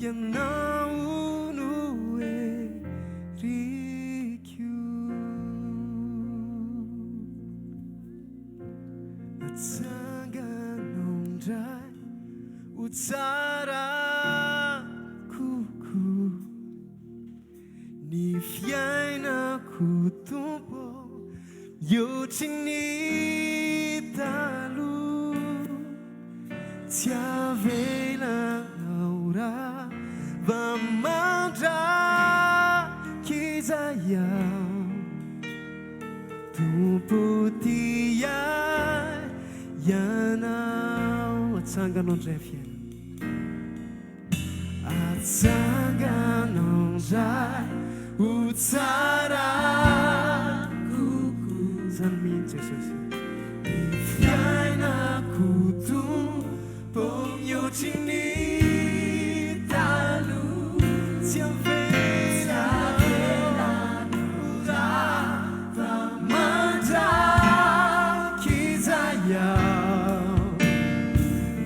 Ianao no heriko. Atsanganao indray ho tsara kokoa ny fiainako Tompo ô, mihoatry ny taloha. Tsy avelanao rava mandrakizay aho. Tompo tia Ianao. Atsanganao indray ny fiainana. Atsanganao indray ho tsara kokoa. Izany mihitsy Jesosy. Ny fiainako Tompo mihoatry ny taloha. Tsy avelanao rava mandrakizay aho.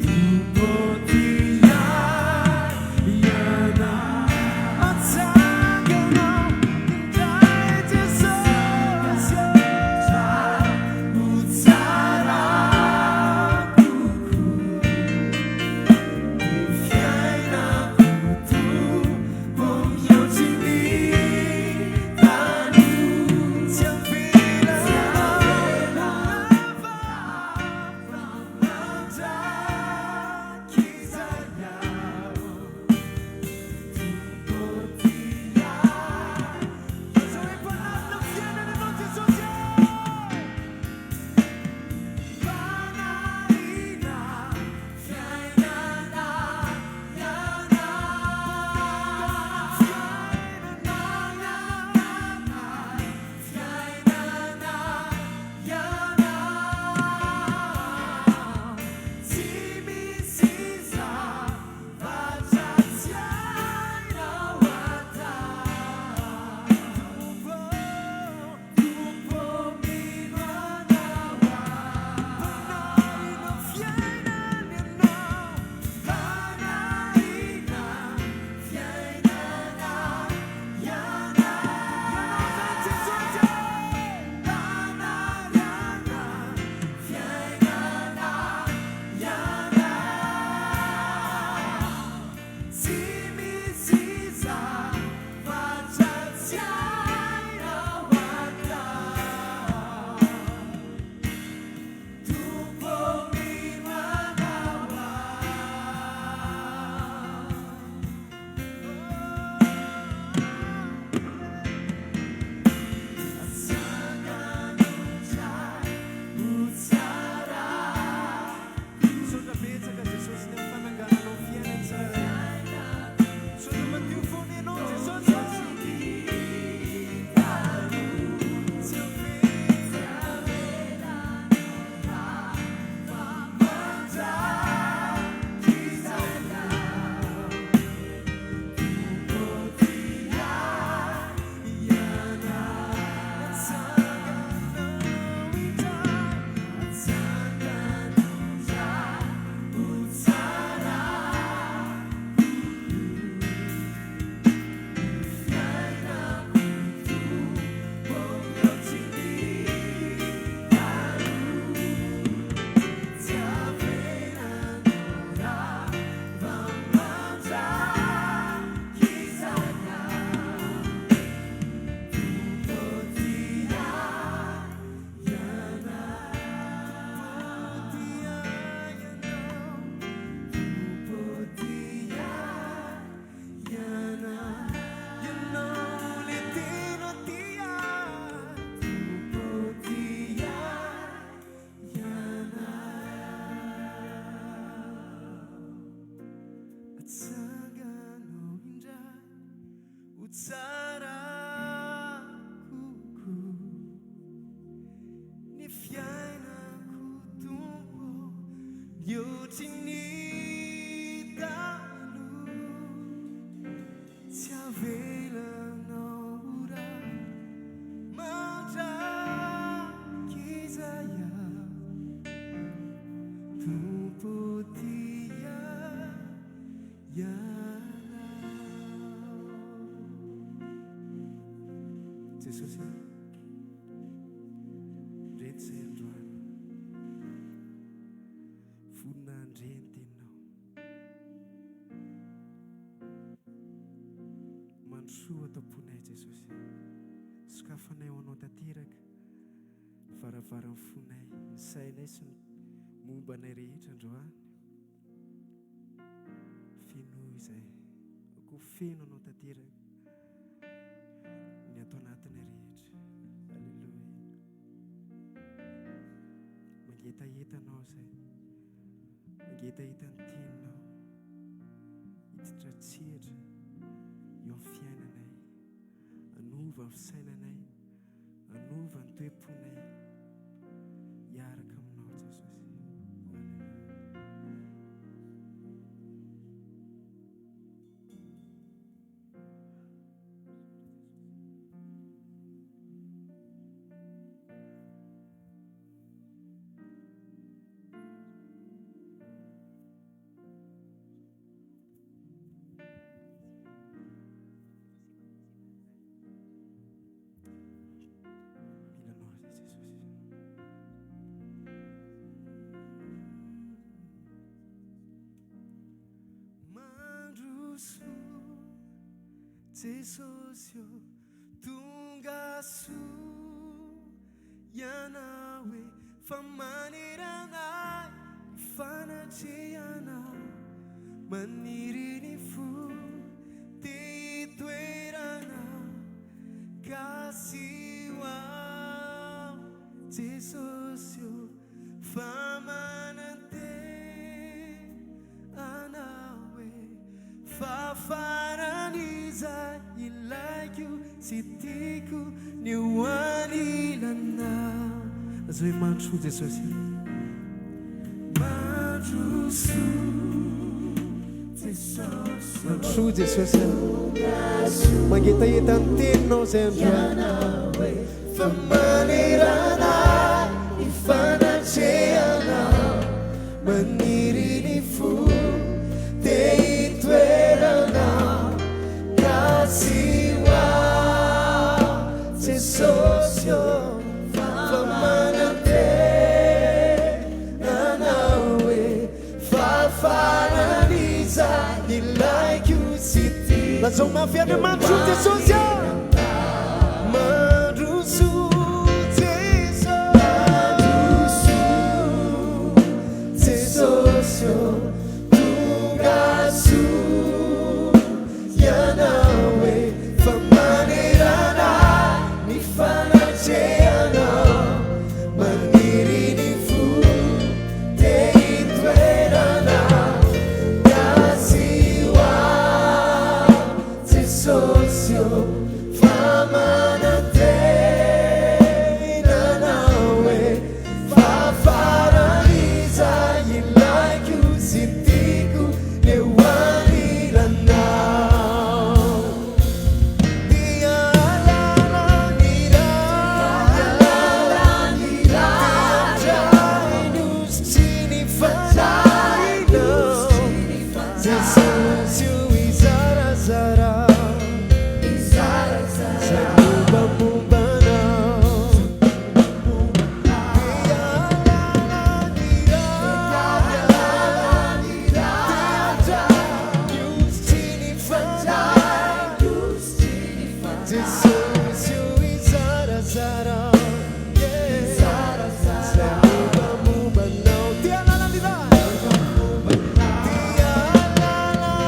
Tompo tia Ianao. Atsanganao indray Jesosy ô, ho tsara kokoa ny fiainako Tompo mihoatry ny taloha. Tsy avelanao rava mandrakizay aho. Tompo tia. Lazao hoe mpanarina fiainana ianao Jesosy ô! Mpanarina fiainana ianao. Mpanarina fiainana ianao. Tsy misy zavatra tsy hainao atao. Tompo, Tompo mino anao aho. Mpanarina fiainana ianao. Mpanarina fiainana ianao. Ianao izany Jesosy ô! Mpanarina fiainana ianao. Tsy misy zavatra tsy hainao atao. Tompo mino anao aho. Atsangano indray ho tsara. Misaotra betsaka Jesosy ny amin'ny fanangananao fiainana tsirairay. Misaotra madio foana ianao Jesosy ô. Tsy Atsangano indray ho tsara kokoa ny fiainako Tompo mihoatry ny taloha tsy avelanao ho rava mandrakizay aho Tompo tia ianao. Jesosy. Ndreto izay androany. Vonona handre ny teninao. Mandrosoa ato am-ponay Jesosy. Sokafanay ho anao tanteraka ny varavaran'ny fonay, ny sainay sy ny momba anay rehetra androany. Fenoy izay. Aoka ho feno anao tanteraka ny ato anatinay rehetra. Aleloia. Mangetaheta anao izay. Mangetaheta ny teninao. Hiditra an-tsehatra eo amin'ny fiainanay. Hanova ny fisainanay. Hanova ny toe-ponay. Hiaraka aminao Jesosy. Aleloia. Mila anao izay Jesosy. Mandroso Jesosy ô, tonga soa Ianao e, fa manerana ahy ny fanatrehanao, maniry ny fo te hitoeranao, kasiho aho Jesosy ô, fa manantena anao e, fa faran'izay ilaiko sy tiako ny ho anilanao. Lazao hoe mandrosoa Jesosy. Mandrosoa Jesosy. Mandrosoa Jesosy. Mangetaheta ny teninao izay androany. Fa manerana ny fanatrehanao, maniry ny fo te hitoeranao, ka tsy ho aho Jesosy ô, fa manantena Anao e, fa faran'izay ilaiko sy tiako. Lazao mafy Andriamanitro Jesosy ô. Mandroso Jesosy ô, tonga soa Ianao e, fa manerana ny fanatrehanao, maniry ny fo te hitoerana, gasy ho ahy Jesosy ô, fa manantena Anao e, fa faran'izay ilaiko sy tiako ny eo anilanao. Dia hahalala ny ratra, ny hosotry ny fanahinao. Jesosy io izarazara Izay mombamomba anao Te hahalala ny ratra Ny hosotry ny fanahy Jesosy io izarazara Izay mombamomba anao Te hahalala ny ratra Te hahalala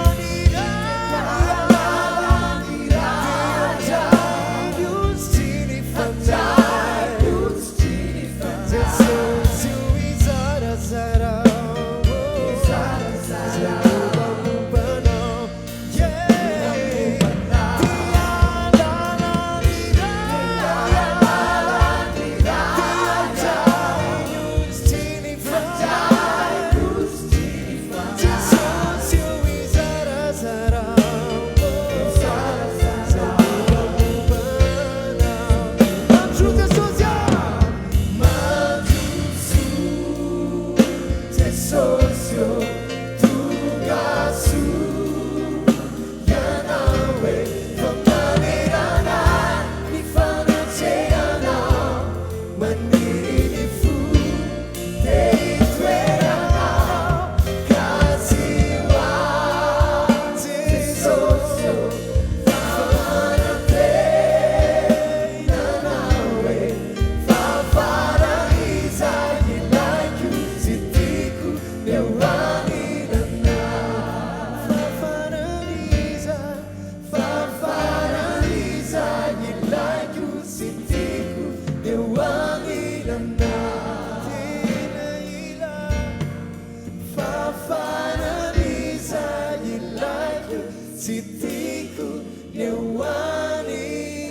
Tsy tiako ny ho anilanao.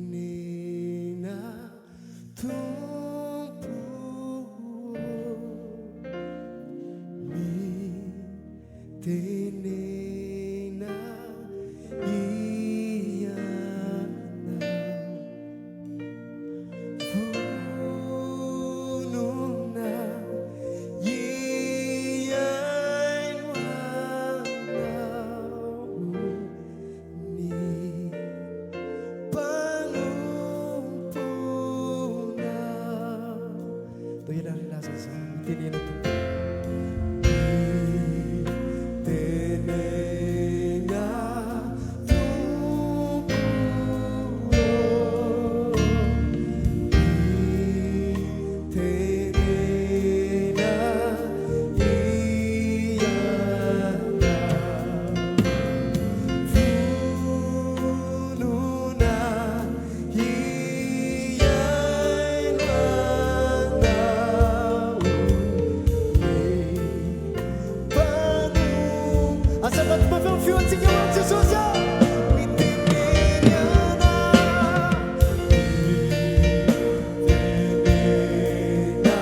Mitenena Tompo ô, mitenena Ianao. Vonona hihaino Anao ny mpanomponao. Ndao ianareo hilaza izany. Mitenena Tompo. Mitenena Tompo ô. Mitenena Ianao. Vonona hihaino Anao ny mpanompo. Asandrato mafy amin'ny feo antsika ho an'i Jesosy ah! Mitenena Anao. Mitenena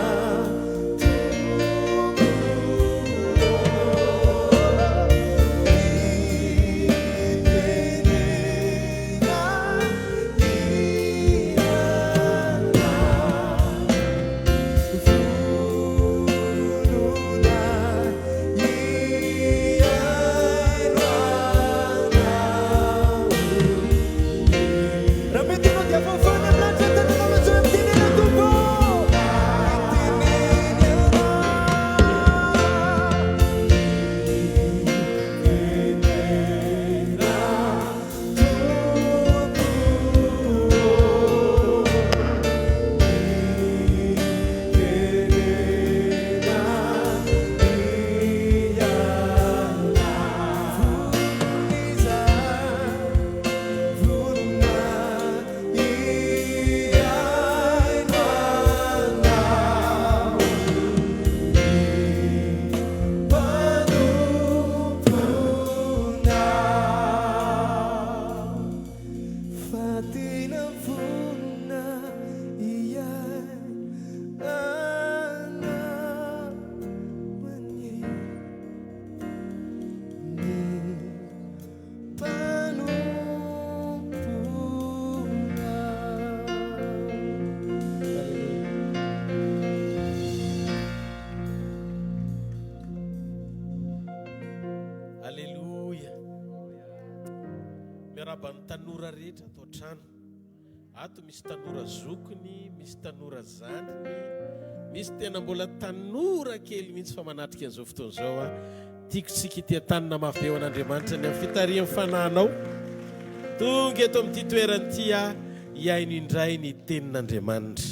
Tompo ô. Mitenena Raha mety ianao dia fafana amin'ny lanitra ny tananao antsoy hoe mitenena Tompo ô! Mitenena Mitenena Tompo ô! Mitenena Ianao. Vonona izahay, vonona hihaino Anao. Ny mpanomponao. Fa tena vonona hihaino Anao anie ny mpanomponao. Aleloia. Aleloia. Miarahaba ny tanora rehetra ato an-trano. Ato misy tanora zokiny, misy tanora zandriny, misy tena mbola tanora kely mihitsy fa manatrika an'izao fotoana izao aho. Tiako tsika hitia tanana mafy be ho an'Andriamanitra ny amin'ny fitarihan'ny fanahinao. Tonga eto amin'ity toerana ity aho hihaino indray ny tenin'Andriamanitra.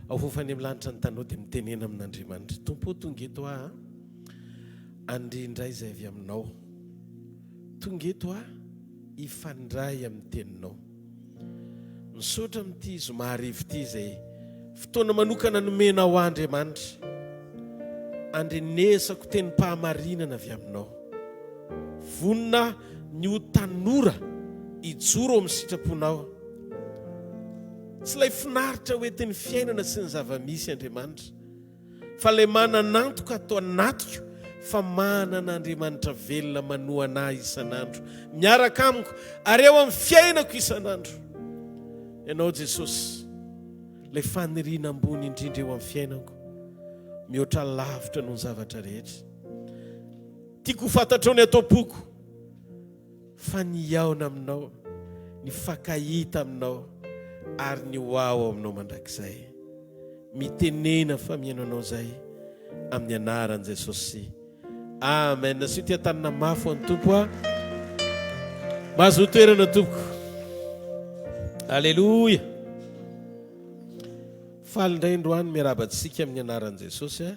Ao fofany amin'ny lanitra ny tanao dia mitenena amin'Andriamanitra. Tompo ô tonga eto aho handre indray izay avy aminao. Tonga eto aho hifandray amin'ny teninao. Misaotra amin'ity zoma hariva ity izay fotoana manokana nomenao ahy Andriamanitra. Andrenesako tenim-pahamarinana avy aminao. Vonona aho ny ho tanora hijoro ao amin'ny sitraponao. Tsy ilay finaritra hoentin'ny fiainana sy ny zava-misy Andriamanitra. Fa ilay manan'antoka ato anatiko fa manana Andriamanitra velona manohana ahy isan'andro, miaraka amiko ary eo amin'ny fiainako isan'andro. Ianao Jesosy, ilay faniriana ambony indrindra eo amin'ny fiainako, mihoatra lavitra noho ny zavatra rehetra. Tiako ho fantatrao ny ato am-poko, fa ny hihaona aminao, ny hifankahita aminao ary ny ho ao aminao mandrakizay. Mitenena fa mihaino anao zay amin'ny anaran'i Jesosy. Amen. Asio tia tanana mafy ho an'ny Tompo a. Mahazoa toerana tompoko. Aleloia. Faly indray androany miarahaba antsika amin'ny anaran'i Jesosy a.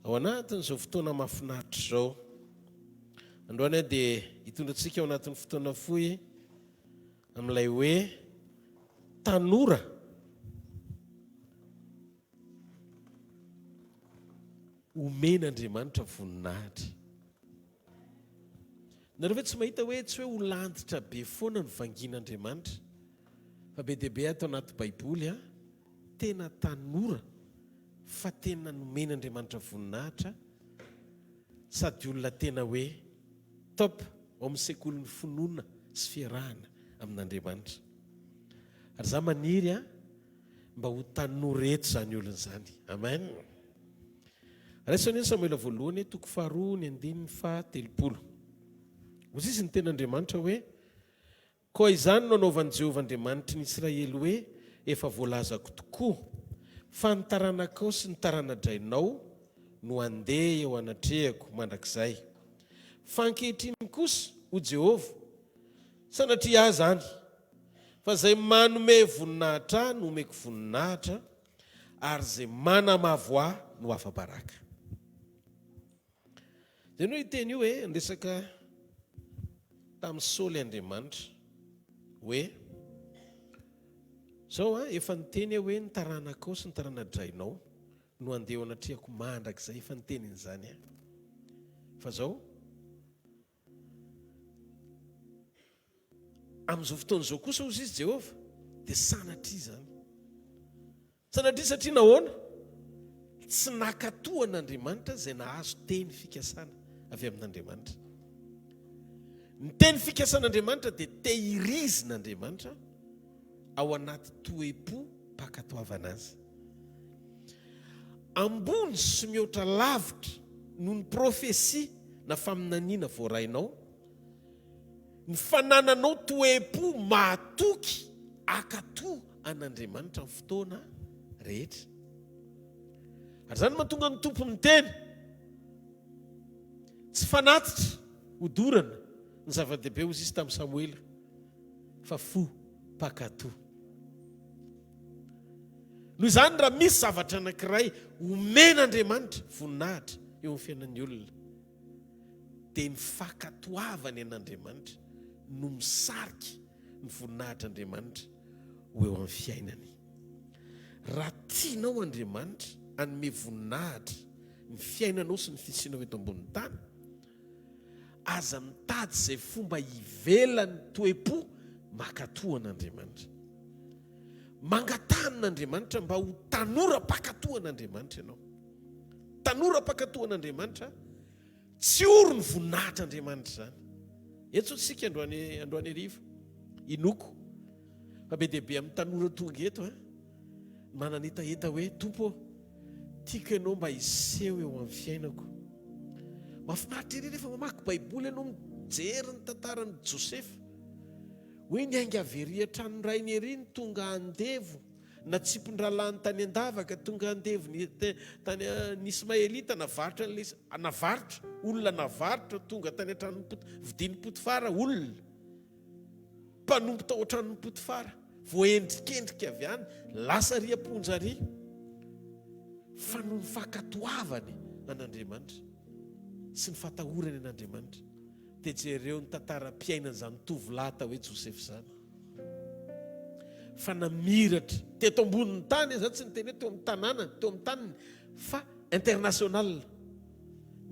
Ao anatin'izao fotoana mahafinaritra izao. Androany aho dia hitondra antsika ao anatin'ny fotoana fohy amin'ilay hoe tanora. Omen'Andriamanitra voninahitra. Nareo ve tsy mahita hoe tsy hoe ho landitra be foana ny vangin'Andriamanitra fa be dia be ato anaty baiboly an, tena tanora fa tena nomen'Andriamanitra voninahitra sady olona tena hoe top ao amin'ny sekolin'ny finoana sy fiarahana amin'Andriamanitra. Ary za maniry an mba ho tanora eto izany olona izany. Amen. Raiso anie ny Samoela voalohany toko faharoa ny andininy faha 30. Hoy izy ny tenin'Andriamanitra hoe, Koa izany no anaovan'i Jehovah Andriamanitry ny Israely hoe, Efa voalazako tokoa, fa ny taranakao sy ny tarana-drainao no handeha eo anatrehako mandrakizay. Fa ankehitriny kosa, hoy Jehovah, sanatria ahy izany, fa izay manome voninahitra ahy no omeko voninahitra, ary izay manamavo ahy no afa-baraka. Izay no io teny io hoe niresaka tamin'i Saoly Andriamanitra hoe zao a efa niteny aho hoe ny taranakao sy ny tarana-drainao no handeha eo anatrehako mandrakizay, efa niteny an'izany aho. Fa zao amin'izao fotoana izao kosa hozy izy Jehovah dia sanatria izany. Sanatria satria nahoana? Tsy nankatò an'Andriamanitra izay nahazo teny fikasana avy amin'Andriamanitra. Ny teny fikasan'Andriamanitra dia tehirizin'Andriamanitra ao anaty toe-po mpankatoavana azy. Ambony sy mihoatra lavitra noho ny profesia na faminaniana voarainao, ny fanananao toe-po mahatoky hankatò an'Andriamanitra amin'ny fotoana rehetra. Ary izany no mahatonga ny Tompo miteny, Tsy fanatitra hodorana ny zava-dehibe, hoy Izy tamin'i Samoela, fa fo mpankatò. Noho izany, raha misy zavatra anankiray omen'Andriamanitra voninahitra eo amin'ny fiainan'ny olona, dia ny fankatoavany an'Andriamanitra no misarika ny voninahitr'Andriamanitra ho eo amin'ny fiainany. Raha tianao Andriamanitra hanome voninahitra ny fiainanao sy ny fisianao eto ambonin'ny tany, Aza mitady izay fomba ivelan'ny toe-po mankatò an'Andriamanitra. Mangataha amin'Andriamanitra mba ho tanora mpankatò an'Andriamanitra ianao. Tanora mpankatò an'Andriamanitra, tsy ory ny voninahitr'Andriamanitra izany. Eto isika androany androany hariva, inoako fa be dia be amin'ny tanora tonga eto eh, manana hetaheta hoe Tompo ô, Tiako ianao mba hiseho eo amin'ny fiainako. Mahafinaritra ery rehefa mamaky Baiboly ianao mijery ny tantaran'i Josefa. Hoe niainga avy ery an-tranon-drainy ery ny tonga andevo, natsipin-drahalahiny tany an-davaka, tonga andevo ny tany ny Ismaelita navarotra an'ilay navarotra, olona navarotra tonga tany an-tranon'i Pot, vidian'i Potifara olona. Mpanompo tao an-tranon'i Potifara, voaendrikendrika avy any, lasa ary am-ponja ary, fa noho ny fankatoavany an'Andriamanitra sy ny fatahorany an'Andriamanitra, dia jereo ny tantaram-piainan'izany tovolahy atao hoe Josefa izany. Fa namiratra teto ambonin'ny tany, izaho tsy niteny hoe teo amin'ny tanànany, teo amin'ny taniny, fa international.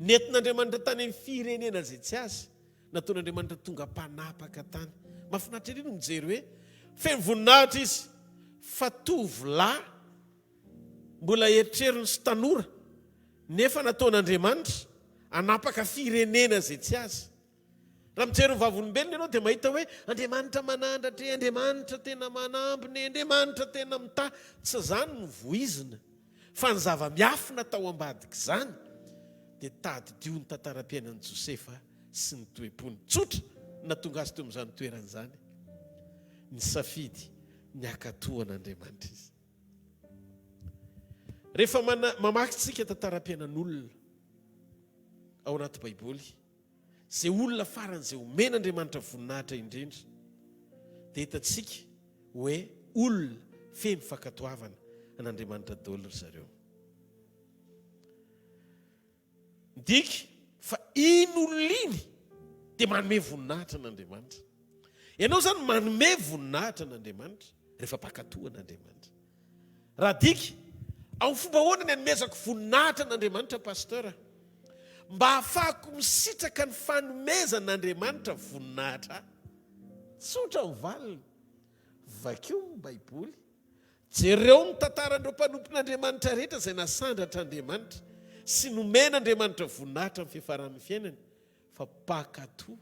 Nentin'Andriamanitra tany amin'ny firenena izay tsy azy. Nataon'Andriamanitra tonga mpanapaka tany. Mahafinaritra ery ny mijery hoe feno voninahitra izy fa tovolahy mbola eritreriny sy tanora nefa nataon'Andriamanitra hanapaka firenena izay tsy azy. Raha mijery ny vavolombelona ianao dia mahita hoe Andriamanitra manandratra e, Andriamanitra tena manambina e, Andriamanitra tena mitahy. Tsy izany no voizina fa ny zava-miafina tao ambadik'izany dia tadidio ny tantaram-piainan'i Josefa sy ny toe-pony. Tsotra ny nahatonga azy teo amin'izany toerana izany. Nisafidy ny hankatò an'Andriamanitra izy. Rehefa mamaky tsika tantaram-piainan'olona ao anaty Baiboly, izay olona faran'izay omen'Andriamanitra voninahitra indrindra, dia hitantsika hoe olona feno fankatoavana an'Andriamanitra daholo ry zareo. Midika fa iny olona iny dia manome voninahitra an'Andriamanitra. Ianao izany manome voninahitra an'Andriamanitra rehefa mpankatò an'Andriamanitra. Raha adika, Amin'ny fomba ahoana ny hanomezako voninahitra an'Andriamanitra Pasteur? Mba hahafahako misitraka ny fanomezan'Andriamanitra voninahitra ahy. Tsotra ny valiny. Vakio ny Baiboly. Jereo ny tantaran'ireo mpanompon'Andriamanitra rehetra izay nasandratr'Andriamanitra sy nomen'Andriamanitra voninahitra amin'ny fiafaran'ny fiainany, fa mpankatò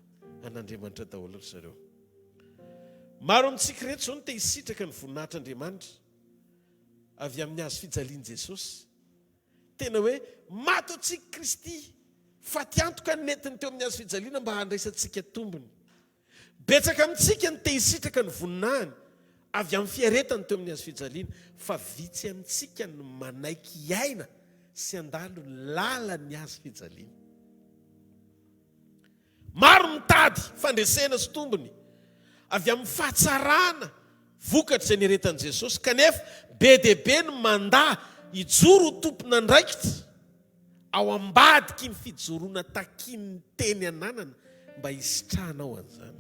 an'Andriamanitra daholo ry zareo. Maro amintsika ireto izao no te hisitraka ny voninahitr'Andriamanitra avy amin'ny hazo fijalian'i Jesosy. Tena hoe maty ho antsika Kristy, fatiantoka ny nentiny teo amin'ny hazo fijaliana mba handraisantsika tombony. Betsaka amintsika ny te hisitraka ny voninahiny avy amin'ny fiaretany teo amin'ny hazofijaliana, fa vitsy amintsika ny manaiky hiaina sy handalo ny lalan'ny hazofijaliana. Maro mitady fandresena sy tombony avy amin'ny fahatsarana vokatr'izay niaretan'i Jesosy, kanefa be dia be ny mandà hijoro ho tompon'andraikitra ao ambadiky ny fijoroana takian'ny teny ananana mba hisitrahanao an'izany.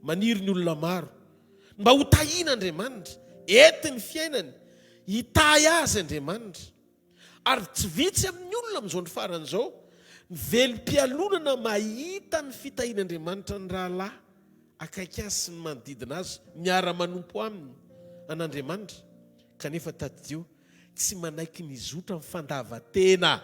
Maniry ny olona maro ny mba ho tahian'Andriamanitra, ety ny fiainany, hitahy azy Andriamanitra. Ary tsy vitsy amin'ny olona amin'izao andro farany izao ny velom-pialonana mahita ny fitahian'Andriamanitra ny rahalahy akaiky azy sy ny manodidina azy miara-manompo aminy an'Andriamanitra, kanefa tadidio, tsy manaiky ny hizotra amin'ny fandavan-tena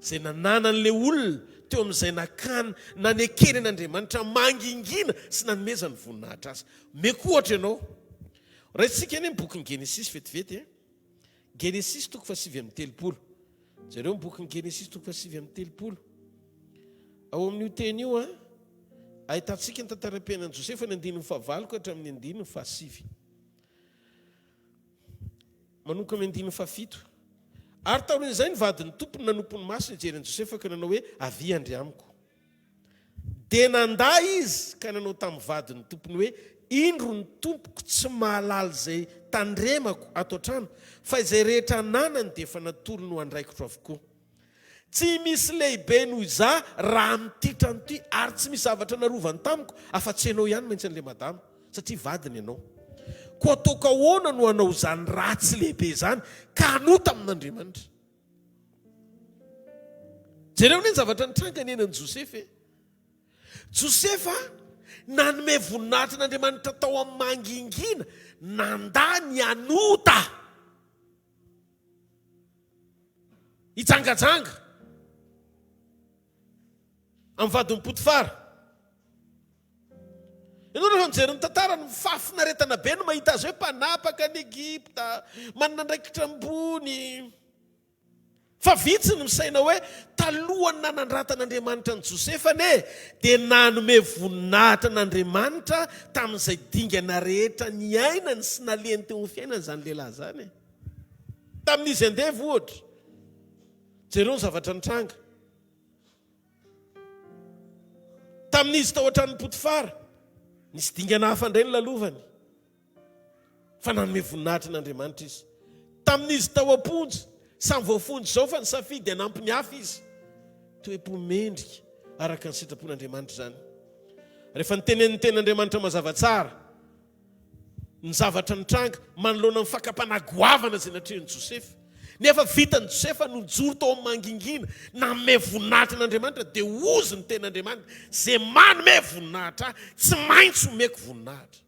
izay nananan'ilay olona teo amin'izay nakany nanekeny an'Andriamanitra mangingina sy nanomezany voninahitra azy. Omeko ohatra ianao. Raisintsika anie ny bokin'ny Genesisy vetivety e. Genesisy toko faha-39. Jereo ny bokin'ny Genesisy toko faha-39. Ao amin'io teny io, ahitantsika ny tantaram-piainan'i Josefa ny andininy fahavalo ka hatramin'ny andininy fahasivy. Manomboka amin'ny andininy fahafito. Ary taorian'izay ny vadin'ny tompony nanompo ny masony hijery an'i Josefa ka nanao hoe, Avia handry amiko. Dia nandà izy ka nanao tamin'ny vadin'ny tompony hoe, Indro ny tompoko tsy mahalala izay tandremako ato an-trano, fa izay rehetra ananany dia efa natolony ho andraikitro avokoa. Tsy misy lehibe noho izaho raha amin'ity trano ity ary tsy misy zavatra narovany tamiko afa-tsy ianao ihany mantsy an'ilay madama satria vadiny ianao. Koa ataoko ahoana no hanao izany ratsy lehibe izany ka hanota amin'Andriamanitra? Jereo anie ny zavatra nitranga niainan'i Josefa e! Josefa nanome voninahitra an'Andriamanitra tao amin'ny mangingina, nandà ny hanota. Hijangajanga amin'ny vadin'i Potifara. Ianao rehefa mijery ny tantara, ny fahafinaretana be no mahita azy hoe mpanapaka any Egypta, manana andraikitra ambony. Fa vitsy ny misaina hoe talohan'ny nanandratan'Andriamanitra an'i Josefa anie dia nanome voninahitra an'Andriamanitra tamin'izay dingana rehetra niainany sy nalehany teo amin'ny fiainany izany lehilahy izany e. Tamin'izy andevo ohatra. Jereo ny zavatra nitranga. Tamin'izy tao an-tranon'i Potifara, nisy dingana hafa indray nolalovany. Fa nanome voninahitra an'Andriamanitra izy. Tamin'izy tao am-ponja, samy voafonja izao fa nisafidy hanampy ny hafa izy. Toe-po mendrika araka ny sitrapon'Andriamanitra izany. Rehefa nitenenin'ny Tenin'Andriamanitra mazava tsara ny zavatra nitranga manoloana ny fakam-panahy goavana izay natrehin'i Josefa, nefa vitan'i Josefa no nijoro tao amin'ny mangingina, nanome voninahitra an'Andriamanitra, dia hozy ny Tenin'Andriamanitra, Izay manome voninahitra ahy, tsy maintsy omeko voninahitra.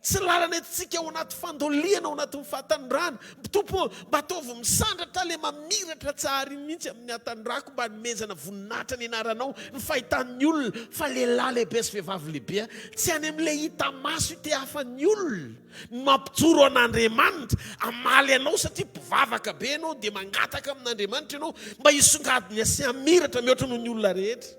Tsy lalana entintsika ao anaty fandoliana, ao anatin'ny fahatanorana. Tompo ô, mba ataovy misandratra ilay mamiratra tsara iny mihitsy amin'ny hatanorako mba hanomezana voninahitra ny anaranao, ny fahitan'ny olona fa lehilahy lehibe sy vehivavy lehibe tsy any amin'ilay hita maso itehafan'ny olona no mampijoro an'Andriamanitra hamaly anao satria mpivavaka be ianao dia mangataka amin'Andriamanitra ianao mba hisongadina sy hamiratra mihoatra noho ny olona rehetra.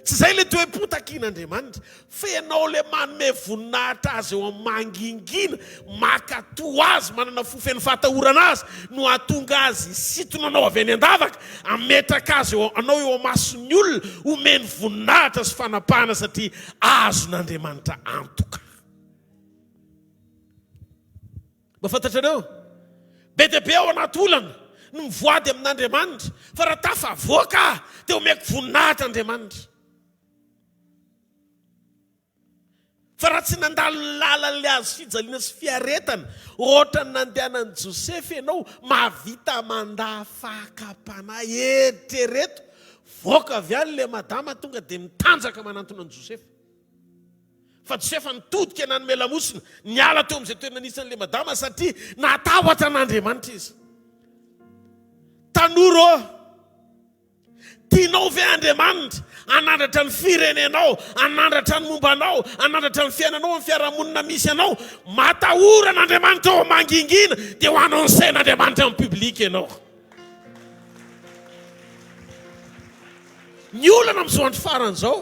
Tsy izay ilay toe-po takian'Andriamanitra. Fa ianao ilay manome voninahitra Azy eo amin'ny mangingina, mankatò Azy, manana fo feno fahatahorana Azy, no hahatonga Azy hisintona anao avy any an-davaka, hametraka Azy eo anao eo imason'ny olona, homeny voninahitra sy fanapahana satria azon'Andriamanitra antoka. Mba fantatrareo? Be dia be ao anaty olana ny mivoady amin'Andriamanitra, fa raha tafavoaka aho dia omeko voninahitra Andriamanitra. Fa raha tsy nandalo ny lalan'ilay hazo fijaliana sy fiaretana ohatran'ny nandehanan'i Josefa ianao, mahavita mandà fakam-panahy. Eritrereto, voaka avy any ilay madama tonga dia mitanjaka manantona an'i Josefa. Fa Josefa nitodika nanome lamosina, niala teo amin'izay toerana nisy an'ilay madama satria natahotra an'Andriamanitra izy. Tanora ô! Tianao ve Andriamanitra hanandratra ny firenenao, hanandratra ny momba anao, hanandratra ny fiainanao amin'ny fiarahamonina misy anao? Matahora an'Andriamanitra ao mangingina dia ho annoncer-n'Andriamanitra amin'ny public ianao. Ny olana amin'izao andro farany izao,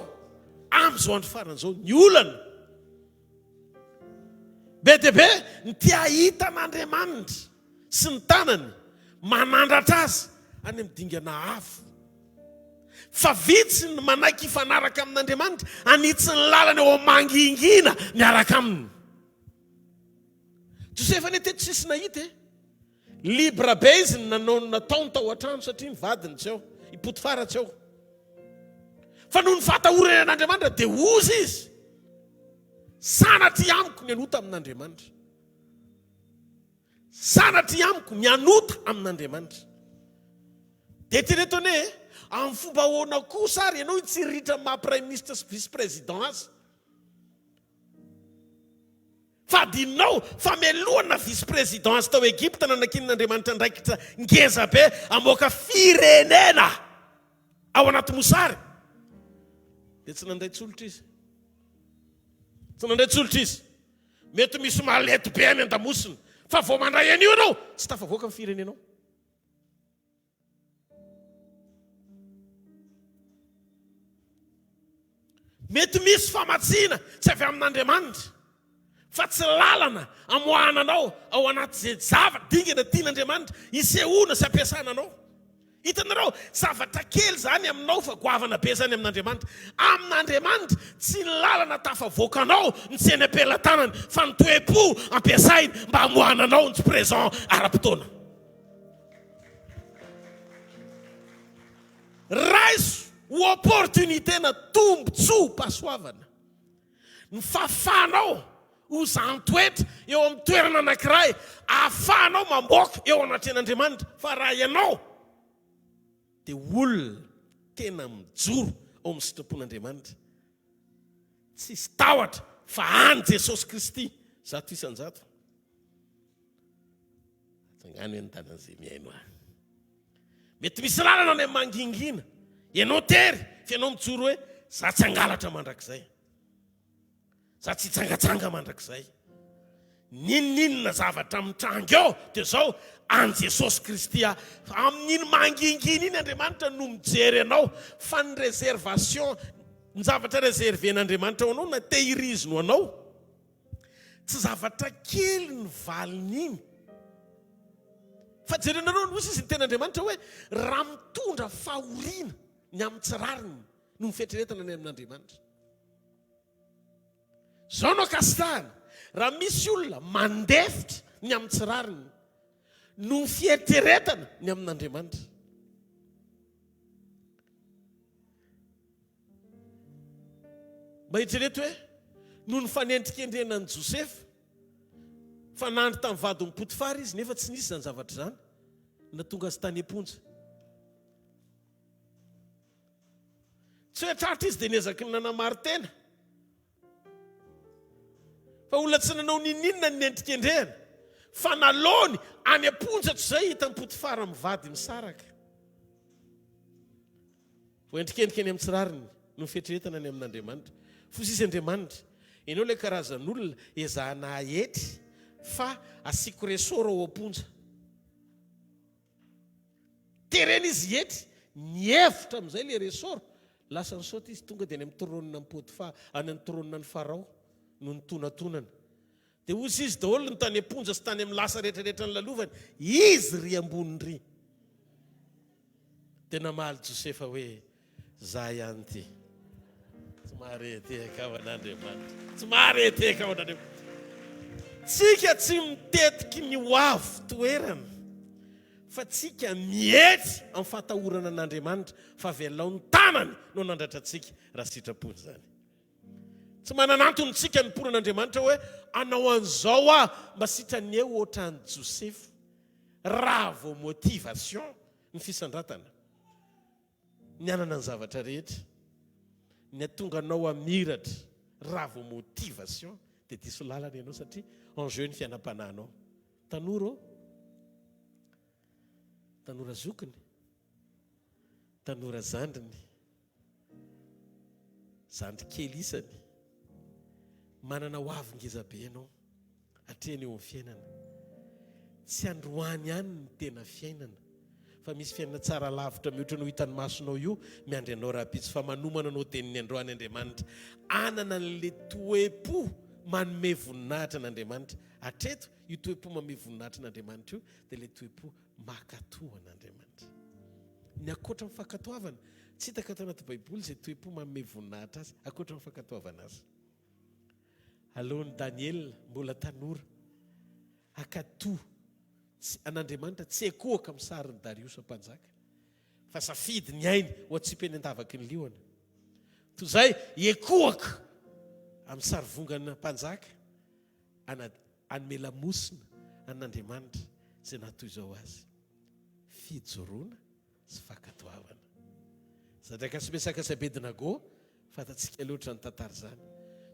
amin'izao andro farany izao, ny olana be dia be ny te hahita an'Andriamanitra sy ny tanany manandratra azy any amin'ny dingana avo. Fa vitsy ny manaiky hifanaraka amin'Andriamanitra, hanitsy ny lalana eo amin'ny mangingina miaraka aminy. Josefa anie teto tsisy nahita e. Libre be izy ny nanao ny nataony tao an-trano satria ny vadiny tsy ao, i Potifara tsy ao. Fa noho ny fahatahorany an'Andriamanitra dia hozy izy. Sanatria amiko ny hanota amin'Andriamanitra. Sanatria amiko ny hanota amin'Andriamanitra. Dia eritrereto anie e, amin'ny fomba ahoana kosa ary ianao hitsiriritra ny maha praiminisitra sy vice président azy? Fa adinonao fa melohana vice président azy tao Egypta nanakinin'Andriamanitra andraikitra ngeza be hamoaka firenena ao anaty mosary. Dia tsy nandray tsolotra izy. Tsy nandray tsolotra izy. Mety misy malety be any an-damosina fa vao mandray an'io ianao tsy tafavoaka ny firenenao. Mety misy famatsiana tsy avy amin'Andriamanitra fa tsy lalana amoahana anao ao anaty izay zavatra dingana tian'Andriamanitra hisehoana sy ampiasana anao. Hitanareo, zavatra kely izany aminao fa goavana be izany amin'Andriamanitra. Amin'Andriamanitra, tsy ny lalana tafavoaka anao no tsy eny am-pelatanany fa ny toe-po ampiasainy mba hamoahana anao ny tsy présent ara-potoana. Raiso ho opportunité na tombontsoam-pahasoavana ny fahafahanao ho zan-toetra eo amin'ny toerana anankiray ahafahanao mamoaka eo anatrehan'Andriamanitra fa raha ianao dia olona tena mijoro ao amin'ny sitrapon'Andriamanitra tsisy tahotra fa any Jesosy Kristy 100%. Atsangano hoe ny tanan'izay mihaino ahy. Mety misy lalana any amin'ny mangingina. Ianao tery, fa ianao mijoro hoe za tsy hangalatra mandrakizay. Za tsy hijangajanga mandrakizay. N'inon'inona zavatra mitranga eo dia zao an'i Jesosy Kristy aho. Amin'iny mangingina iny Andriamanitra no mijery anao fa ny réservation, ny zavatra réserver-n'Andriamanitra ho anao na tehiriziny ho anao Tsy zavatra kely ny valin'iny. Fa jerenareo ny hozy izy ny tenin'Andriamanitra hoe raha mitondra fahoriana ny amin'ny tsy rariny no ny fieritreretana ny amin'Andriamanitra. Izao no ankasitrahana, raha misy olona mandefitra ny amin'ny tsy rariny no ny fieritreretana ny amin'Andriamanitra. Mba eritrereto hoe noho ny fanendrikendrehana an'i Josefa fa nandry tamin'ny vadin'i Potifara izy nefa tsy nisy izany zavatra izany nahatonga azy tany am-ponja. Tsy hoe tratra izy dia niezaky ny nanamari-tena. Fa olona tsy nanao ninoninona ny nendrikendrehana fa nalaony any am-ponja toy izay hitan'i Potifara mivady misaraka. Voaendrikendrika ny amin'ny tsy rariny noho ny fieritreretana ny amin'Andriamanitra. Fo sisa Andriamanitra. Ianao ilay karazan'olona ezahana aetry fa asiako ressort ao am-ponja. Terena izy hietry, nihevitra amin'izay ilay ressort. Lasa nisaoty izy, tonga dia any amin'ny trône an'i Potiphar, any amin'ny trône an'i Farao no nitonatonana. Dia hoy izy daholo ny tany am-ponja sy tany amin'ny lasa rehetrarehetra nolalovany, Izy ry ambony ry! Dia namaly Josefa hoe, Za ihany ity. Tsy maharehetehaka aho an'Andriamanitra. Tsy maharehetehaka aho an'Andriamanitra. Tsika tsy mitetiky ny ho avy toerana, fa tsika mietry amin'ny fahatahorana an'Andriamanitra, fa avelao ny tanany no hanandratra antsika raha sitrapony izany. Tsy manana antony tsika hanompoana an'Andriamanitra hoe hanao an'izao aho mba sitrany eo ohatran'i Josefa. Raha vao motivation ny fisandratana, ny hanana ny zavatra rehetra, ny hatonga anao hamiratra, raha vao motivation dia diso lalana ianao satria en jeu ny fiainam-panahinao. Tanora ô! Tanora zokiny, tanora zandriny. Zandry kely isany, manana ho avy ngeza be ianao atrehina eo amin'ny fiainana. Tsy androany ihany ny tena fiainana fa misy fiainana tsara lavitra mihoatra noho hitan'ny masonao io miandry anao rahampitso fa manomana anao tenin'ny androany Andriamanitra. Hanana an'le toe-po manome voninahitra an'Andriamanitra. Hatreto io toe-po manome voninahitra an'Andriamanitra io dia ilay toe-po Mankatò an'Andriamanitra. Ny ankoatra ny fankatoavana, tsy hitako ato anaty Baiboly izay toe-po manome voninahitra azy, ankoatra ny fankatoavana azy. Alohan'i Daniela, mbola tanora, hankatò an'Andriamanitra, tsy hiankohoka amin'ny sarin'i Dariosa mpanjaka, fa safidy ny ainy ho atsipy eny an-davaky ny liona. Toy izay hiankohoka amin'ny sarivongana mpanjaka, Hanome lamosina an'Andriamanitra izay nahatoy izao azy. Fijoroana sy fankatoavana. Sadraka sy Mesaka sy Abednago, fantatsika loatra ny tantara izany.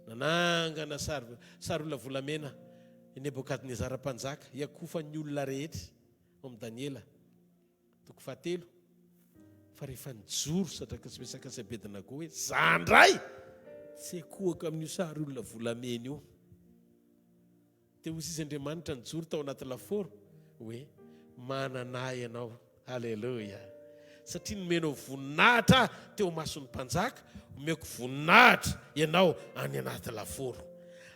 Nanangana sary sary olona volamena i Nebokadnezara mpanjaka, hiakofan'ny olona rehetra ao amin'i Daniela toko fahatelo. Fa rehefa nijoro Sadraka sy Mesaka sy Abednago hoe, Za ndray tsy hikohaka amin'io sary olona volamena io. Dia hoy izy Andriamanitra nijoro tao anaty lafaoro hoe, Manana ahy ianao. Aleloia! Satria nomenao voninahitra ahy teo imason'ny mpanjaka, omeko voninahitra ianao any anaty lafaoro.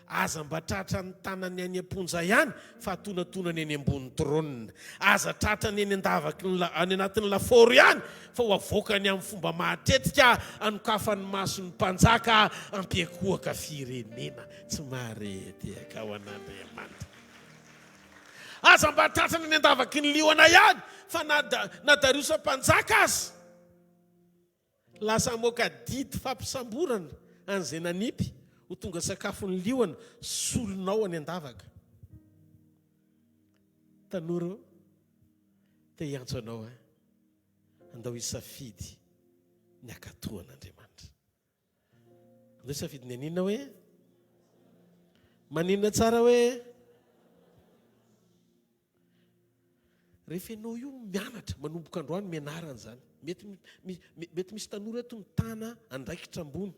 Aza mba tratran'ny tanany any am-ponja ihany fa atonatonany eny ambony trône. Aza tratrany eny an-davaky ny any anatin'ny lafaoro ihany fa ho avoakany amin'ny fomba mahatretrika hanokafany mason'ny mpanjaka hampiankohoka firenena. Tsy mahare tehaka ho an'Andriamanitra. Aza mba tratrany eny an-davaky ny liona ihany fa na na Dariosa mpanjaka aza lasa hamoaka didy fampisamborana an'izay nanipy ho tonga sakafon'ny liona solonao any an-davaka. Tanora ô, te hiantso anao aho. Andao hisafidy ny hankatò an'Andriamanitra. Andao hisafidy ny haninona hoe? Maninona tsara hoe? Rehefa ianao io mianatra, manomboka androany mianara an'izany. Mety, mety misy tanora eto mitana andraikitra ambony.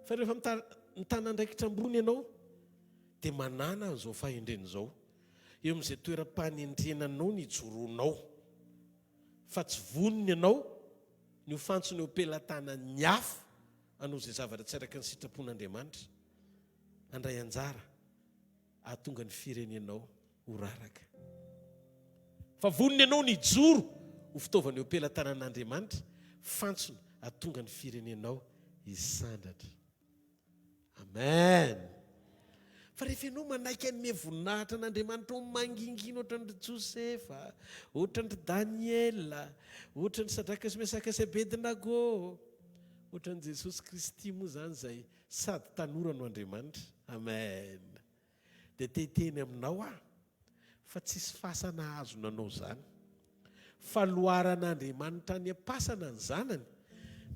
Fa rehefa mitana andraikitra ambony ianao, dia manàna an'izao fahendrena izao. Eo amin'izay toeram-panendrena anao ny ijoroanao. Fa tsy vonona ianao ny ho fantsona eo am-pelatanan'ny hafa hanao izay zavatra tsy araka ny sitrapon'Andriamanitra. Handray anjara hahatonga ny firenenao ho raraka. Fa vonona ianao ny hijoro ho fitaovana eo am-pelatanan'Andriamanitra, fantsona hahatonga ny firenenao hisandratra. Amen! Fa rehefa ianao manaiky hanome voninahitra an'Andriamanitra ho mangingina ohatran'dry Josefa, ohatran'dry Daniela, ohatran'dry Sadraka sy Mesaka sy Abednago, ohatran'i Jesosy Kristy moa izany izay sady tanora no Andriamanitra. Amen! Dia te hiteny aminao aho fa tsisy fasana azo nanao izany. Fa loharan'Andriamanitra any am-pasana ny zanany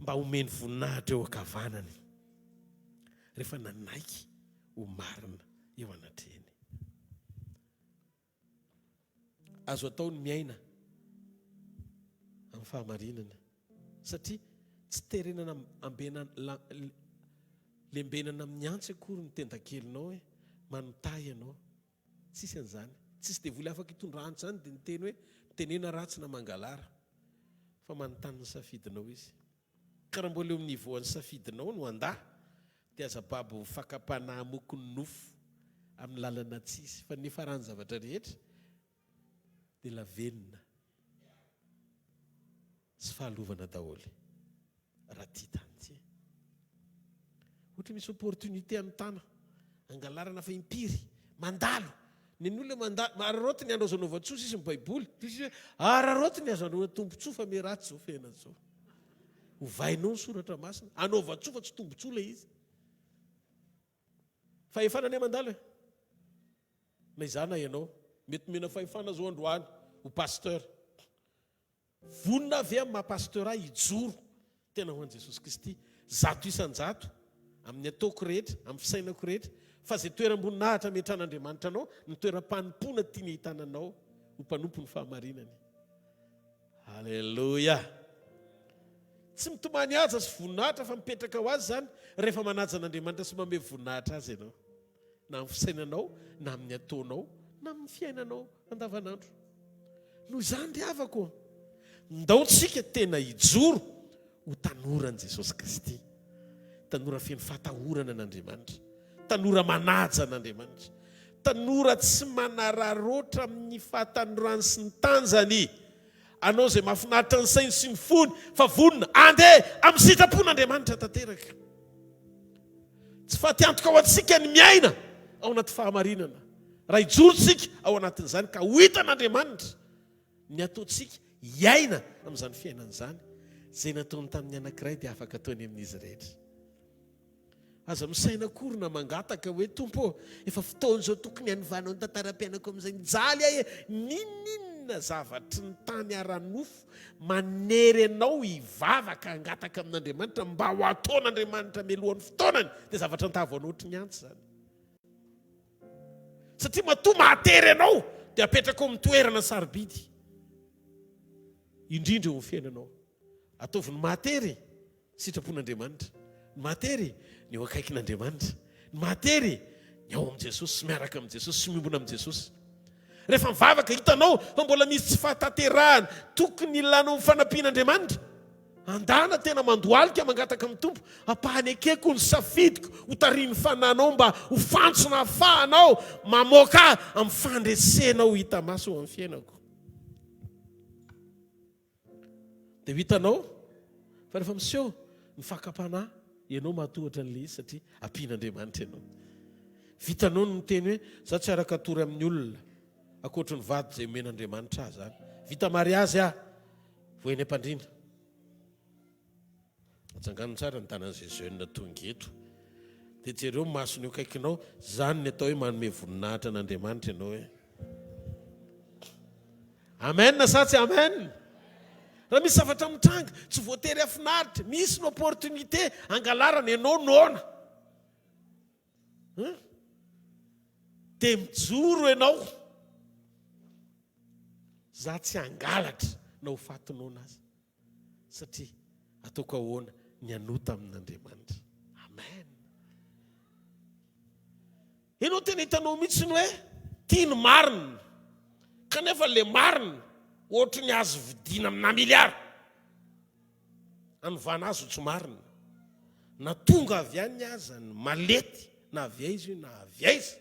mba homeny voninahitra eo ankavanany rehefa nanaiky ho marina eo anatrehany. Azo atao ny miaina amin'ny fahamarinana satria tsy terena ambenana lembenana amin'ny antsy akory ny tendakelinao hoe manotahy ianao. Tsisy an'izany. Tsisy devoly afaka hitondra antsy izany dia niteny hoe mitenena ratsy na mangalara. Fa manontany ny safidinao izy. Ka raha mbola eo amin'ny niveau an'ny safidinao no handà dia aza babo fakam-panahy hamoky ny nofo amin'ny lalana tsisy fa ny niafaran'ny zavatra rehetra dia lavenona sy fahalovana daholo raha tia tany ity. Ohatra misy opportunité anontana angalarana fa impiry mandalo ny ny olona mandalo araraoty ny andro azo anaovan-tsoa sisy ny baiboly toy izy hoe araraoty ny azo anaovana tombontsoa fa miharatsy izao fiainana izao. Ovainao ny soratra masina. Anaovan-tsoa fa tsy tombontsoa ilay izy. Fahefana anie mandalo e. Na izaho na ianao. Mety nomena fahefana zao androany ho pasteur. Vonona ve amin'ny maha pasteur ahy hijoro tena ho an'i Jesosy Kristy 100% amin'ny ataoko rehetra, amin'ny fisainako rehetra, fa izay toeram-boninahitra ametran'Andriamanitra anao, ny toeram-panompoana tiany ahitana anao ho mpanompo ny fahamarinany. Aleloia! Tsy mitomany haja sy voninahitra fa mipetraka ho azy izany rehefa manaja an'Andriamanitra sy mamehy voninahitra azy ianao. Na amin'ny fisainanao, na amin'ny ataonao, na amin'ny fiainanao andavanandro. Noho izany ry havako ô, ndao tsika tena hijoro ho tanoran'i Jesosy Kristy. Tanora feno fahatahorana an'Andriamanitra. Tanora manaja an'Andriamanitra. Tanora tsy manararaotra amin'ny fahatanorany sy ny tanjany. Hanao izay mahafinaritra ny sainy sy ny fony fa vonona handeha amin'ny sitrapon'Andriamanitra tanteraka. Tsy fatiantoka ho antsika ny miaina ao anaty fahamarinana. Raha hijoro isika ao anatin'izany ka ho hitan'Andriamanitra ny ataontsika hiaina amin'izany fiainana izany, izay nataony tamin'ny anankiray dia afaka ataony amin'izy rehetra. Aza misaina akory na mangataka hoe, Tompo ô, efa fotoana izao tokony hanovanao ny tantaram-piainako amin'izay mijaly aho e! N'inon'inona zavatry ny tany ara-nofo manery anao hivavaka hangataka amin'Andriamanitra mba ho ataon'Andriamanitra mialohan'ny fotoanany dia zavatra antavo anao ohatry ny antsy izany. Satria matoa mahatery anao dia apetraka ao amin'ny toerana sarobidy indrindra eo amin'ny fiainanao. Ataovy ny mahatery e! Sitrapon'Andriamanitra. Ny mahatery ny eo akaikin'Andriamanitra. Ny mahatery ny ao amin'i Jesosy sy miaraka amin'i Jesosy sy miombona amin'i Jesosy. Rehefa mivavaka, hitanao fa mbola misy tsy fahatanterahana tokony hilanao ny fanampian'Andriamanitra. Andana tena mandohalika mangataka amin'ny Tompo, ampahanekeko ny safidiko ho tarihin'ny Fanahinao mba ho fantsona ahafahanao mamoaka ahy amin'ny fandresenao hita maso eo amin'ny fiainako. Dia ho hitanao fa rehefa miseho ny fakam-panahy, ianao mahatohatra an'ilay izy satria ampian'Andriamanitra ianao. Vitanao ny miteny hoe, za tsy araka hatory amin'ny olona, ankoatry ny vady izay omen'Andriamanitra ahy izany. Vita mariazy aho, vao eny am-pandriana. Atsangano tsara ny tanan'izay jeune tonga eto. Dia jereo ny masony eo akaikinao, izany ny atao hoe manome voninahitra an'Andriamanitra ianao hoe. Amen sa tsy amen? Raha misy zavatra mitranga, tsy voatery hafinaritra, misy ny opportunité angalarana ianao noana. Hein? Dia mijoro ianao. Za tsy hangalatra na ho faty noana aza. Satria ataoko ahoana ny hanota amin'Andriamanitra. Amen. Ianao tena hitanao mihitsy ny hoe tia ny marina. Kanefa le marina ohatry ny azo vidiana amina miliara. Anovana azy ho tsy marina. Na tonga avy any aza ny malety na avy aiza io na avy aiza.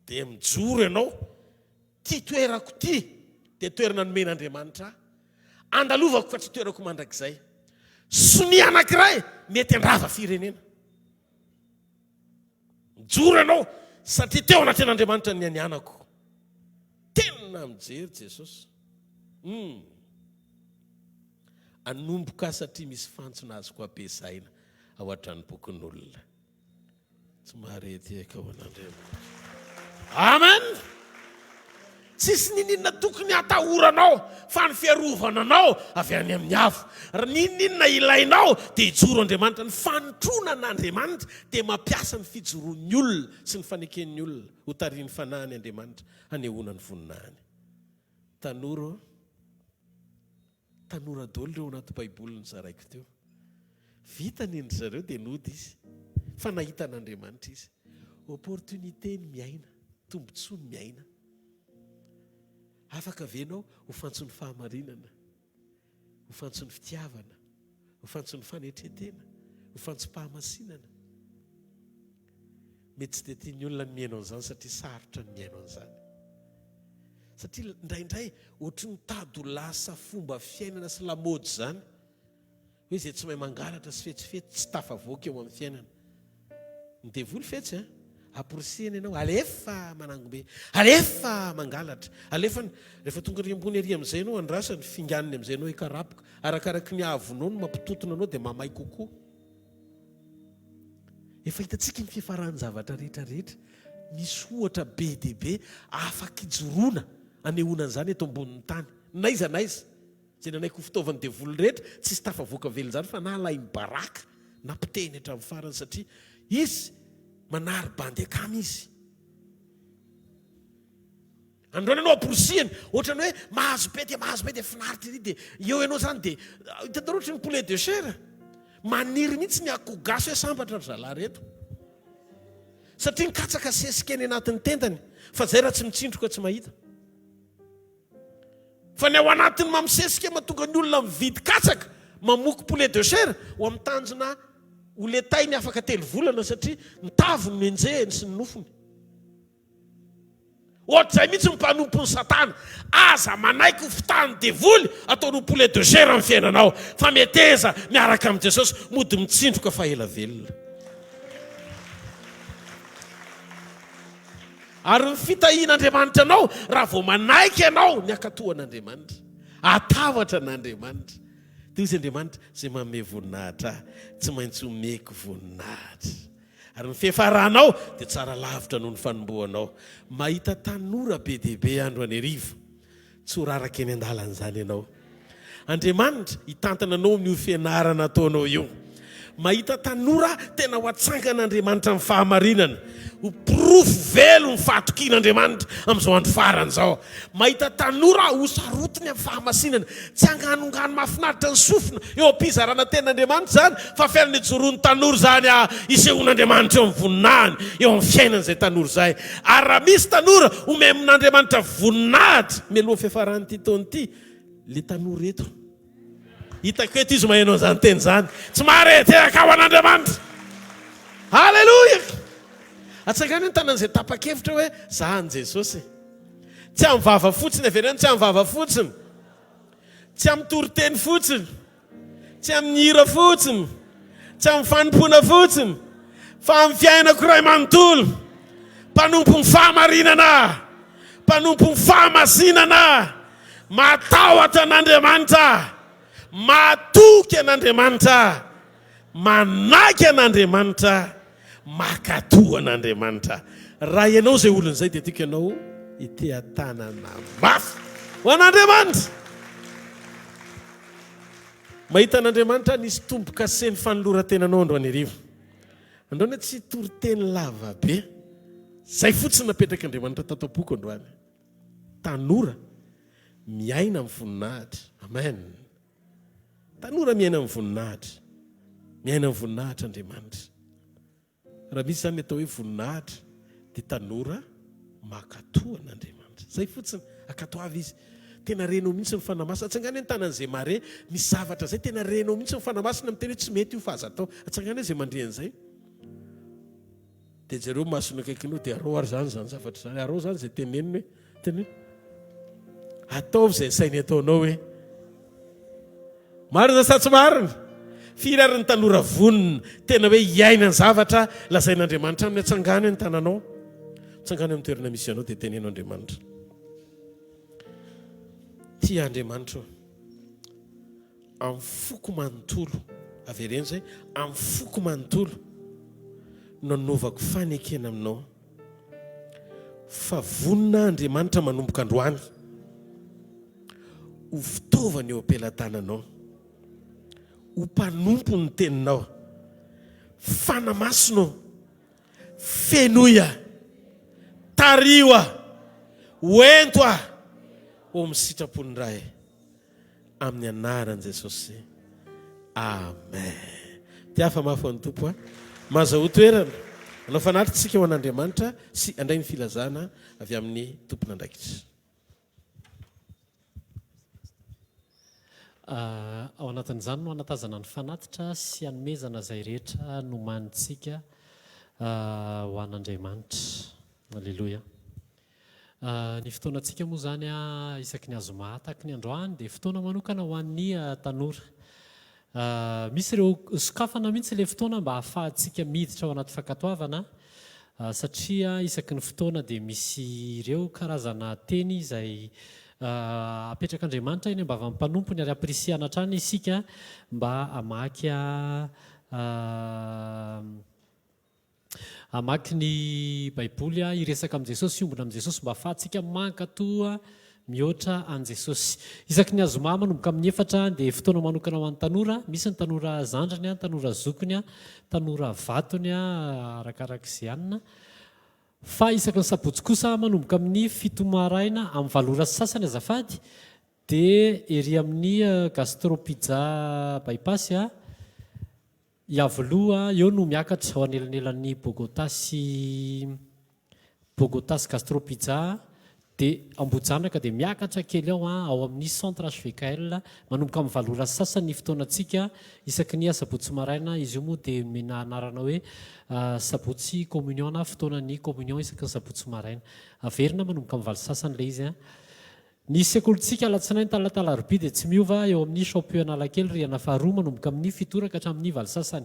Dia mijoro ianao, Ity toerako ity dia toerana nomen'Andriamanitra ahy, andalovako fa tsy toerako mandrakizay. Sonia anankiray mety handrava firenena. Mijoro ianao satria teo anatrehan'Andriamanitra ny nianianako. Tena mijery Jesosy. Hum. Anomboka satria misy fantsona azoko ampiasaina ao an-tranompokon'olona. Tsy mahare tehaka ho an'Andriamanitra. Amen! Tsisy niniana tokony hatahoranao fa ny fiarovana anao avy any amin'ny avo. Raha niniana ilainao dia hijoro Andriamanitra. Ny fanotroana an'Andriamanitra dia mampiasa ny fijoroan'ny olona sy ny faneken'ny olona ho tarihin'ny fanahiny Andriamanitra hanehoana ny voninahiny. Tanora ô! Tanora daholo ireo anaty baiboly nozaraiko teo. Vita ny ndry zareo dia nody izy. Fa nahita an'Andriamanitra izy. Opportunité ny miaina, tombotsoa ny miaina. Afaka ve ianao ho fantson'ny fahamarinana, ho fantson'ny fitiavana, ho fantson'ny fanetren-tena, ho fantsom-pahamasinana? Mety tsy dia tian'ny olona ny mihaino an'izany satria sarotra ny mihaino an'izany. Satria indraindray ohatry ny mitady ho lasa fomba fiainana sy lamaody izany. Hoe izay tsy mahay mangalatra sy fetsifetsy tsy tafavoaka eo amin'ny fiainana. Ny devoly fetsy an! Amporisihana ianao, alefa manangom-be, alefa mangalatra, alefa ny, rehefa tonga ery ambony ery amin'izay ianao andrasany, finganiny amin'izay ianao hikarapoka. Arakaraky ny haavonao no mampitontona anao dia mamay kokoa. Efa hitantsika ny fiafaran'ny zavatra rehetra rehetra. Misy ohatra be dia be afaka ijoroana anehoana an'izany eto ambonin'ny tany. N'aiza n'aiza. Izay nanaiky ho fitaovan'ny devoly rehetra, tsisy tafavoaka velona izany fa na alainy baraka na potehiny hatramin'ny farany satria izy manary bandy akama izy. Androany ianao amporisihiny, ohatrany hoe mahazo be dia mahazo be dia finaritra ery dia eo ianao izany dia hitanareo ohatry ny poulet de chair, maniry mihitsy ny akoho gasy hoe sambatra ry zalahy reto. Satria ny katsaka sesika eny anatin'ny tendany fa izay raha tsy mitsindroka tsy mahita. Fa ny ao anatin'ny mamosesika mahatonga ny olona mividy katsaka, mamoky poulet de chair ho amin'ny tanjona ho letainy afaka telo volana satria ny taviny no enjehiny sy ny nofony. Ohatr'izay mihitsy ny mpanompon'i Satana. Aza manaiky ho fitahan'ny devoly ataony ho poulet de chair ny fiainanao fa meteza miaraka amin'i Jesosy mody mitsindroka fa ela velona. Ary ny fitahian'Andriamanitra anao raha vao manaiky ianao ny hankatò an'Andriamanitra, hatahotra an'Andriamanitra. Dia hoy izy Andriamanitra, izay manome voninahitra ahy, tsy maintsy omeko voninahitra. Ary ny fiafaranao dia tsara lavitra noho ny fanombohanao. Mahita tanora be dia be andro any hariva. Tsy ho raraka eny an-dalana izany ianao. Andriamanitra hitantana anao amin'io fianarana ataonao io. Mahita tanora tena ho atsangan'Andriamanitra amin'ny fahamarinana. Ho porofo velon'ny fahatokian'Andriamanitra amin'izao andro farany izao. Mahita tanora ho sarotiny amin'ny fahamasinana. Tsy anganongano mahafinaritra ny sofina eo am-pizarana tenin'Andriamanitra izany, fa fiainana ijoroan'ny tanora izany, isehoan'Andriamanitra eo amin'ny voninahiny, eo amin'ny fiainan'izay tanora izay. Ary raha misy tanora omen'Andriamanitra voninahitra mialohan'ny fiafaran'ity taona ity, le tanora eto. Hitako eto izy maheno an'izany teny izany. Tsy mahare teraka ho an'Andriamanitra. Haleloia! Atsangano ny tanan'izay tapa-kevitra hoe za an'i Jesosy. Tsy amin'ny vava fotsiny, avereno tsy amin'ny vava fotsiny. Tsy amin'ny toriteny fotsiny. Tsy amin'ny hira fotsiny, tsy amin'ny fanompoana fotsiny, fa amin'ny fiainako iray manontolo. Mpanompon'ny fahamarinana, mpanompon'ny fahamasinana, matahotra an'Andriamanitra, matoky an'Andriamanitra, manaiky an'Andriamanitra, mankatò an'Andriamanitra. Raha ianao izay olona izay dia tiako ianao hiteha-tanana mafy ho an'Andriamanitra. Mahita an'Andriamanitra nisy tombo-kase ny fanoloran-tenanao androany hariva. Androany aho tsy hitory teny lava be. Izay fotsiny napetrak'Andriamanitra tato am-poko androany. Tanora miaina amin'ny voninahitra. Amen. Tanora miaina amin'ny voninahitra. Miaina amin'ny voninahitra Andriamanitra. Raha misy izany ny atao hoe voninahitra dia tanora mankatò an'Andriamanitra. Izay fotsiny, ankatoavy izy. Tena renao mihitsy ny Fanahy Masina. Atsangano ny tanan'izay mahare misy zavatra izay, tena renao mihitsy ny Fanahy Masina miteny hoe tsy mety io fa aza atao. Atsangano izay mandre an'izay. Dia jereo masony akaikinao dia arao ary izany izany zavatra izany. Arao izany izay teneniny hoe, teneno. Ataovy izay sainy ataonao hoe. Marina sa tsy marina? Firy ary ny tanora vonona tena hoe hiaina ny zavatra lazain'Andriamanitra aminy? Atsangano ny tananao. Atsangano amin'ny toerana misy anao dia teneno Andriamanitra. Tia Andriamanitra o. Amin'ny foko manontolo, avereno izay, amin'ny foko manontolo no nanaovako fanekena aminao fa vonona Andriamanitra manomboka androany ho fitaovana eo am-pelatananao, ho mpanompo ny teninao. Fanamasina ô, fenoy ahy, tariho ahy, hoento ahy ho amin'ny sitrapon'ny Ray. Amin'ny anaran'i Jesosy. Amen. Tiafa mafy ho an'ny Tompo a. Mazahoa toerana. Hanao fanatitra isika ho an'Andriamanitra sy handray ny filazana avy amin'ny tompon'andraikitra. Ao anatin'izany no hanatazana ny fanatitra sy hanomezana izay rehetra nomanintsika ho an'Andriamanitra. Aleloia. Ny fotoanantsika moa izany isaky ny azoma tahaky ny androany dia fotoana manokana ho an'ny tanora. Misy ireo sokafana mihitsy ilay fotoana mba hahafahantsika miditra ao anaty fankatoavana satria isaky ny fotoana dia misy ireo karazana teny izay. Apetrak'Andriamanitra eny am-bavan'ny mpanompony ary ampirisihana hatrany isika mba hamaky hamaky ny Baiboly, hiresaka amin'i Jesosy, hiombona amin'i Jesosy mba hahafahantsika mankatò mihoatra an'i Jesosy. Isaky ny azoma manomboka amin'ny efatra dia fotoana manokana ho an'ny tanora, misy ny tanora zandriny, tanora zokiny, tanora vatony arakarak'izay anona. Fa isaky ny sabotsy kosa manomboka amin'ny fito maraina amin'ny valo ora sy sasany azafady dia ery amin'ny Gastro Pizza Bypass Iavoloha eo no miakatra ao anelanelan'ny Bogota sy Bogota sy Gastro Pizza Dia Ambohijanaka dia miakatra kely ao an, ao amin'ny Centre HVKL, manomboka amin'ny valo ora sy sasany ny fotoanantsika isaky ny asabotsy maraina, izy io moa dia nomena anarana hoe sabotsy communion na fotoanan'ny communion isaky ny sabotsy maraina. Averina manomboka amin'ny valo sy sasany ilay izy an. Ny sekolintsika alatsinainy talata alarobia dia tsy miova eo amin'ny Champion Analakely rihana faharoa manomboka amin'ny fito ora ka hatramin'ny valo sasany.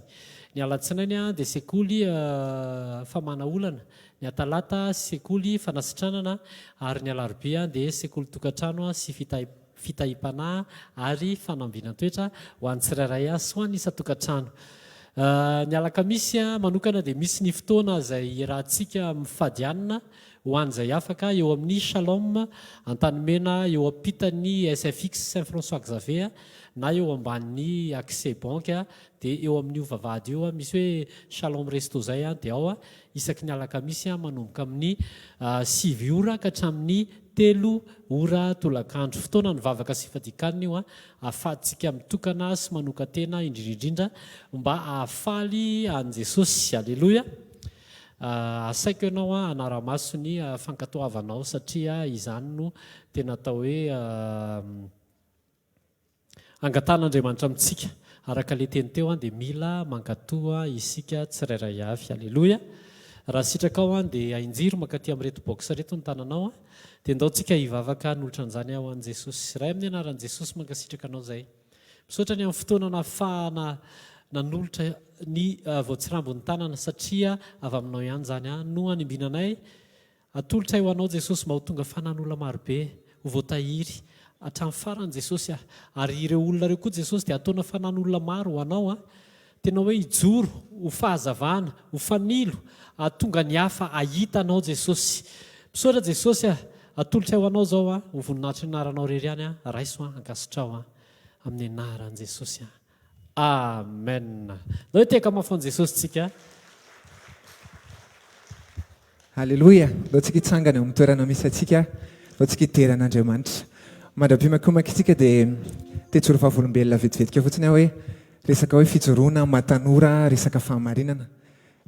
Ny alatsinainy dia sekoly famahana olana Ny atalata sekoly fanasitranana ary ny alarobia dia sekoly tokantrano sy fitahim-panahy ary fanambinan-toetra ho an'ny tsirairay sy ho an'ny isan-tokantrano. Ny alakamisy manokana dia misy ny fotoana izay iarahantsika mifady hanina ho an'izay afaka eo amin'ny Shalom Antanimena eo ampitan'ny SFX Saint François Xavier na eo ambanin'ny Accès Banque dia eo amin'io vavahady io misy hoe Shalom Resto izay dia ao isaky ny alakamisy manomboka amin'ny sivy ora ka hatramin'ny telo ora tolakandro. Fotoana ny vavaka sy fadikanina io ahafahantsika mitokana sy manokan-tena indrindra indrindra mba hahafaly an'i Jesosy. Aleloia! Asaiko ianao hanara-maso ny fankatoavanao satria izany no tena atao hoe Angatahan'Andriamanitra amintsika, araka ilay teny teo dia mila mankatoa isika tsirairay avy. Aleloia! Raha sitrakao dia ahinjiro mankaty amin'ireto box ireto ny tananao dia ndao tsika hivavaka hanolotra an'izany ho an'i Jesosy. Ray amin'ny anaran'i Jesosy mankasitraka anao izay. Misaotra ny amin'ny fotoana nahafahana nanolotra ny voatsirambin'ny tanana satria avy aminao ihany izany no hanimbinanay Atolotray ho Anao Jesosy mba ho tonga fanan'olona marobe ho voatahiry hatramin'ny farany Jesosy ah ary ireo olona ireo koa Jesosy dia ataona fanan'olona maro ho Anao ah tena hoe hijoro ho fahazavana ho fanilo hahatonga ny hafa hahita Anao Jesosy misaotra Jesosy ah atolotray ho Anao zao ah ho voninahitry ny anaranao irery ihany ah raiso ah ankasitraho ah amin'ny anaran'i Jesosy ah Amen. Ndao hitehaka mafy ho an'i Jesosy tsika. Aleloia! Ndao tsika hitsangana eo amin'ny toerana misy antsika, ndao tsika hidera an'Andriamanitra. Mandra-pimakomaky isika dia te hijoro vavolombelona vetivetika fotsiny aho hoe resaka hoe fijoroana maha tanora, resaka fahamarinana.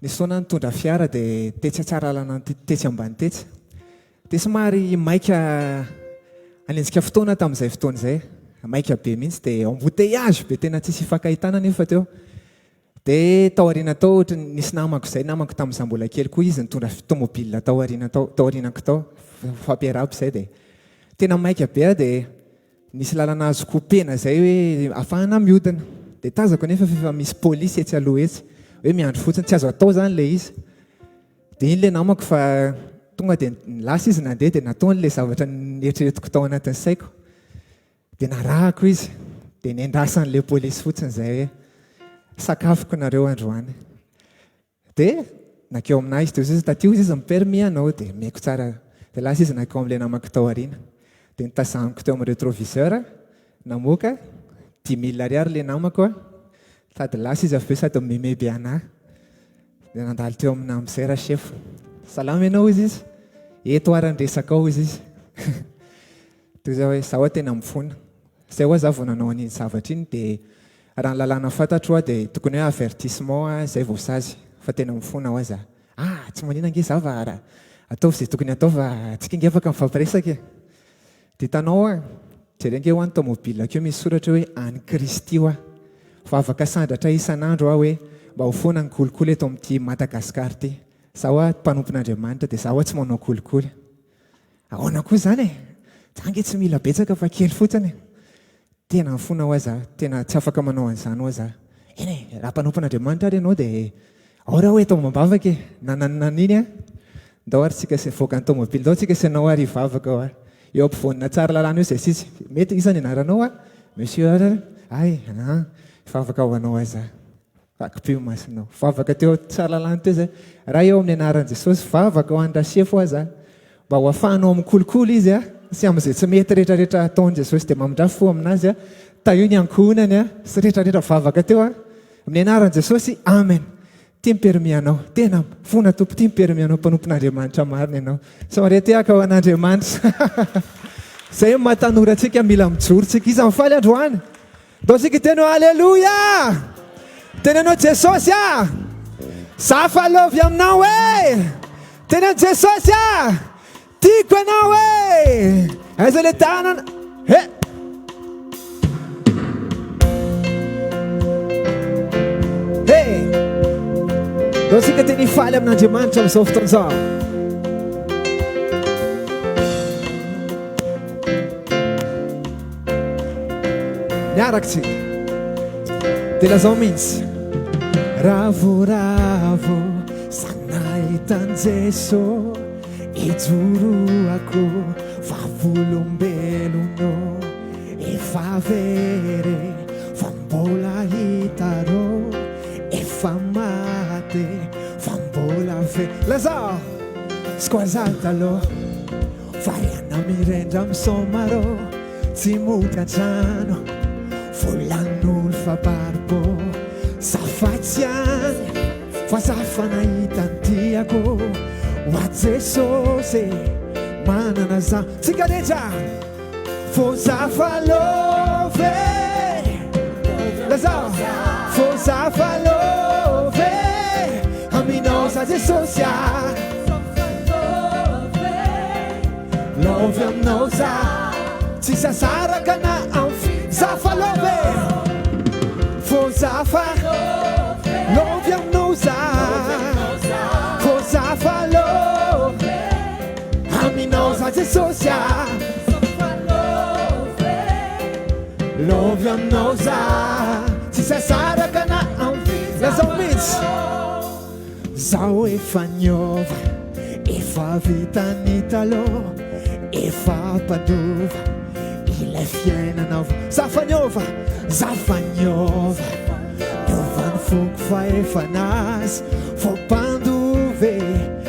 Nisy fotoana aho nitondra fiara dia tetsy Tsaralalana tetsy ambany tetsy. Dia somary maika hanenjika fotoana tamin'izay fotoana izay. Maika be mihitsy dia embouteillage be tena tsisy ifankahitana nefa teo. Dia tao aoriana tao ohatry ny nisy namako izay, namako tamin'izaho mbola kely koa izy nitondra tomobile tao aoriana tao, tao aorianako tao, fampiarahako izay dia tena maika be aho dia nisy lalana azo couper-na izay hoe ahafahana mihodina. Dia tazako anefa fa efa misy polisy etsy aloha etsy, hoe miandry fotsiny, tsy azo atao izany ilay izy. Dia iny ilay namako fa tonga dia lasa izy nandeha dia nataony ilay zavatra neritreretiko tao anatin'ny saiko. Dia narahako izy. Dia nendrasan'ilay polisy fotsiny izay hoe sakafoko nareo androany. Dia nankeo aminahy izy teo izy taty hozy izy ny permis anao dia omeko tsara. Dia lasa izy nankeo amin'ilay namako tao aoriana. Dia notazaniko teo amin'ny rétroviseur namoaka dix mille ariary ilay namako sady lasa izy avy eo sady mimeme be anahy. Dia nandalo teo amina amin'izay Rachef. Salama ianao hozy izy. Eto ary ny resakao hozy izy. Toy izay hoe izaho tena mifona. Izay hoa izaho vao nanao an'iny zavatra iny dia raha ny lalàna fantatro hoa dia tokony hoe avertissement izay vao sazy. Fa tena mifona hoa izaho. Ah, tsy manina ange izaho fa raha ataovy izay tokony hatao fa tsika ange afaka mifampiresaka e. Dia hitanao hoa, jereo ange hoa ny tomobile-ko io misy soratra hoe an'i Kristy hoa. Vavaka sandratra isan'andro aho hoe mba ho foana ny kolikoly eto amin'ity Madagascar ity. Za hoa mpanompon'Andriamanitra dia za hoa tsy manao kolikoly. Ahoana koa izany e? Za ange tsy mila betsaka fa kely fotsiny e. Tena mifona hoa za, tena tsy afaka manao an'izany hoa za. Eny e, raha mpanompon'Andriamanitra ary ianao dia ao raha hoe eto amam-bavaka e, na na na nini an. Ndao ary tsika sy voaka ny tomobile, ndao tsika sy ianao ary hivavaka hoa. Eo ampovoanina Tsaralalàna eo izay sisa. Mety, iza ny anaranao a? Monsieur Ay, an, hivavaka ho anao aza. Vaky-peo masonao. Vavaka teo Tsaralalàna teo izay. Ray eo amin'ny anaran'i Jesosy, vavaka ho an'i Rasefo aza. Mba ho afahanao amin'ny kolikoly izy a, sy amin'izay tsy mety rehetrarehetra ataon'i Jesosy dia mamindrà fo aminazy a. Tahio ny ankohonany a, sy rehetrarehetra vavaka teo a. Amin'ny anaran'i Jesosy, amen. Tia ny permis anao. Tena mifona Tompo tia ny permis anao mpanompon'Andriamanitra marina ianao. Soirée tehaka ho an'Andriamanitra. Zay no maha tanora antsika mila mijoro tsika. Iza mifaly androany? Ndao tsika hiteny hoe Aleloia! Teneno Jesosy ah! Za fa love aminao e! Teneno Jesosy ah! Tiako ianao e! Aiza le tanana? He! He! Ndao tsika teny hifaly amin'Andriamanitra amin'izao fotoana izao. Miaraka tsika. Dia lazao mihitsy. Ravoravo za nahita an'i Jeso. Ijoroako vavolombelonao Efa very fa mbola hita rô Efa maty fa mbola ve Lazao! Squazata lô Variana mirendra misaoma rô Tsy mody an-trano Volan'olo fa barbô Za fa tsy any Fa za fa nahita ny tiako Ho a Jesosy e Manana za Tsika rehetra Fô za fa love e Lazao Fô za fa love e Aminao za Jesosy a Love aminao za Tsisy asaraka na amfi Za fa love e Fô za fa Love aminao za Fô za fa love Aminao za Jesosy a Love aminao za Tsisy asaraka na amfi Lazao mihitsy Zaho efa niova, efa vita ny taloha, efa mpandova ilay fiainana vao. Za fa niova, za fa niova, niova ny foko fa efa nazy, vao mpandova e,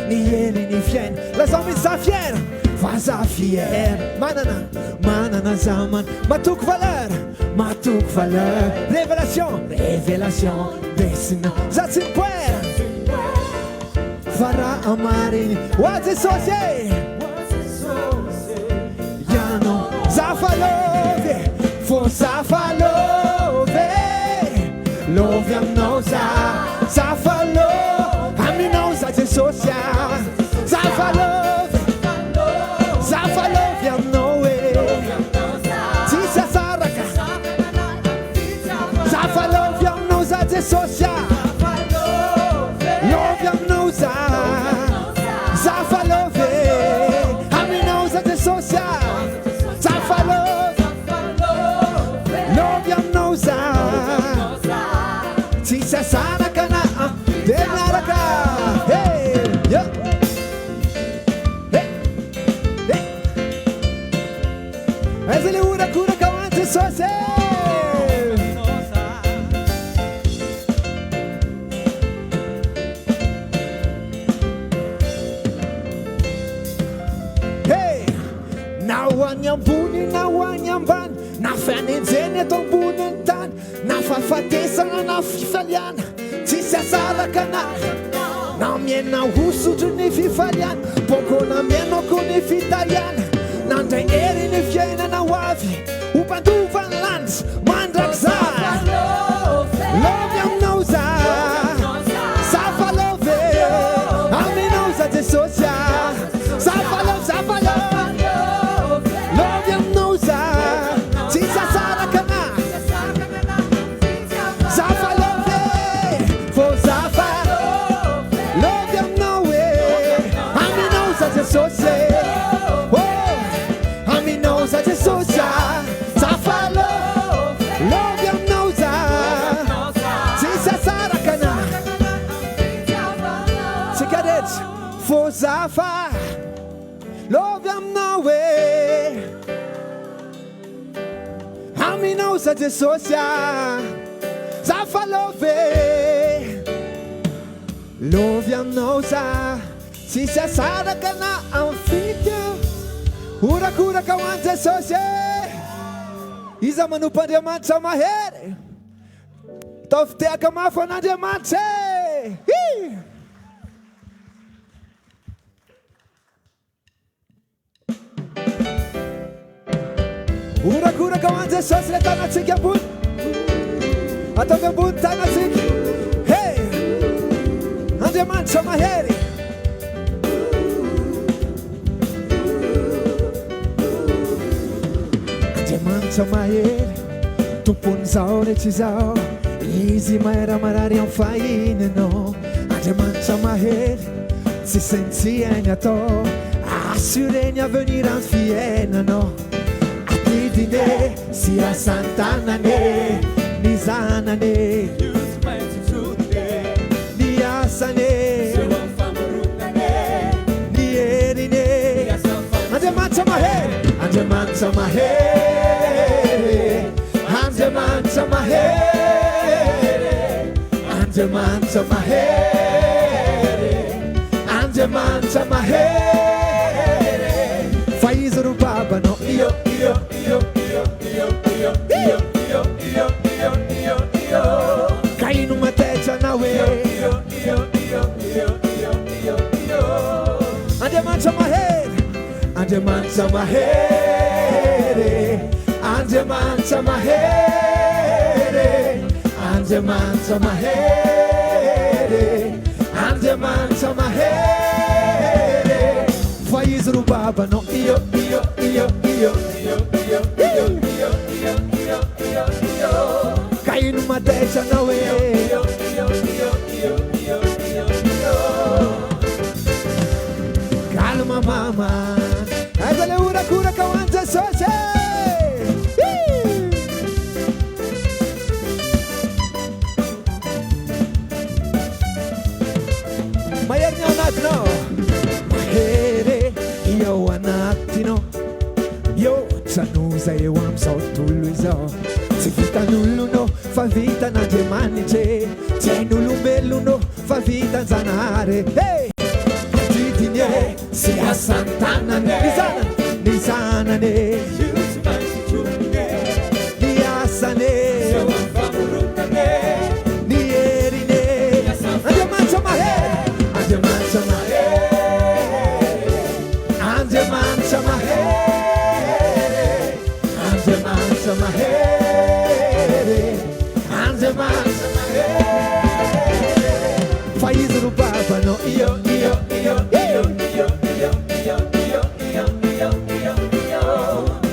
ny hery ny fiaina. Lazao mihitsy za fier, fa za fier, manana, manana za man, matoky valeur, matoky valeur, révélation, révélation. Desina za tsy mipoera fa raha marigny ho a Jesosy e Ianao za fa love e fô za fa love e love aminao za za fa love aminao za Jesosy a za fa love za fa love aminao e tsisy asaraka Za fa love aminao za Jesosy a Love aminao za Za fa love aminao za Jesosy a Za fa love Love aminao za Tsisy asaraka na de miaraka Hey yeah. Hey Hey Aiza le horakoraka ho an'i Jesosy e! Hey! Na ho any ambony na ho any ambany, na fanenjehana eto ambonin'ny tany, na fahafatesana na fifaliana, tsisy asaraka na na miaina hosotro ny fifaliana, bokona miaina koa ny fitahiana, nandray hery ny fiainana ho avy, ho mpandova ny lanitra mandrakizay. Love aminao za, za fa love aminao za Jesosy a, za fa love, za fa love, love aminao za, tsisy asaraka na. Za fa love e, fô za fa love aminao e, aminao za Jesosy e, oh, aminao za Jesosy a, za fa love, love aminao za, tsisy asaraka na tsika rehetra, fô za fa love aminao e. aminao za Jesosy a! Za fa love e! Love aminao za, tsisy asaraka na amin'ny fika. Horakoraka ho an'i Jesosy e! Iza manompo Andriamanitra mahery? Ataovy tehaka mafy ho an'Andriamanitra e! Hi! Horakoraka ho an'i Jesosy ilay tanantsika ambony. Ataovy ambony tanantsika. Hey! Andriamanitra mahery. Andriamanitra mahery, tompon'izao rehetra izao. Izy mahay raha marary amin'ny fahiny ianao. Andriamanitra mahery. Tsy sainy tsy hainy atao. Assurer ny avenir amin'ny fiainanao. Adidiny e, sy asan'ny tanany e, ny zanany e. Io tsy maintsy trodiny e. Ny asany e. Miseho amin'ny famoronany e. Ny heriny e. Ny asan'ny fanasana. Andriamanitra mahery. Andriamanitra mahery. Andriamanitra mahery. Andriamanitra mahery, Andriamanitra mahery, fa Izy ro babanao. Io, io, io, io, io, io, io, io, io, io, io, io. Ka ino mataitra anao e? Io, io, io, io, io, io, io. Andriamanitra mahery, Andriamanitra mahery, Andriamanitra mahery, Andriamanitra mahery, Andriamanitra mahery, fa Izy ro babanao. Io, io, io, io, io, io, io, io, io, io, io, io. Ka ino mataitra anao e? Io, io, io, io, io, io, io. Calma mama, aiza le horakoraka ho an'i Jesosy e! Mahery ny ao anatinao, mahery ny ao anatinao, mihoatra noho izay eo amin'izao tontolo izao. Tsy vitan'olona fa vitan'Andriamanitra e, tsy hain'olombelona fa vitan-Janahary e. Hey! Adidiny e, sy asan'ny tanany e, ny zanany, ny zanany e. Io tsy maintsy tokony e. Ny asany e. Miseho amin'ny famoronany e. Ny heriny e. Ny asan'ny Andriamanitra mahery, Andriamanitra mahery, Andriamanitra mahery, Andriamanitra mahery, Andriamanitra mahery, fa Izy ro babanao. Io, io, io, io, io, io, io, io, io, io, io, io.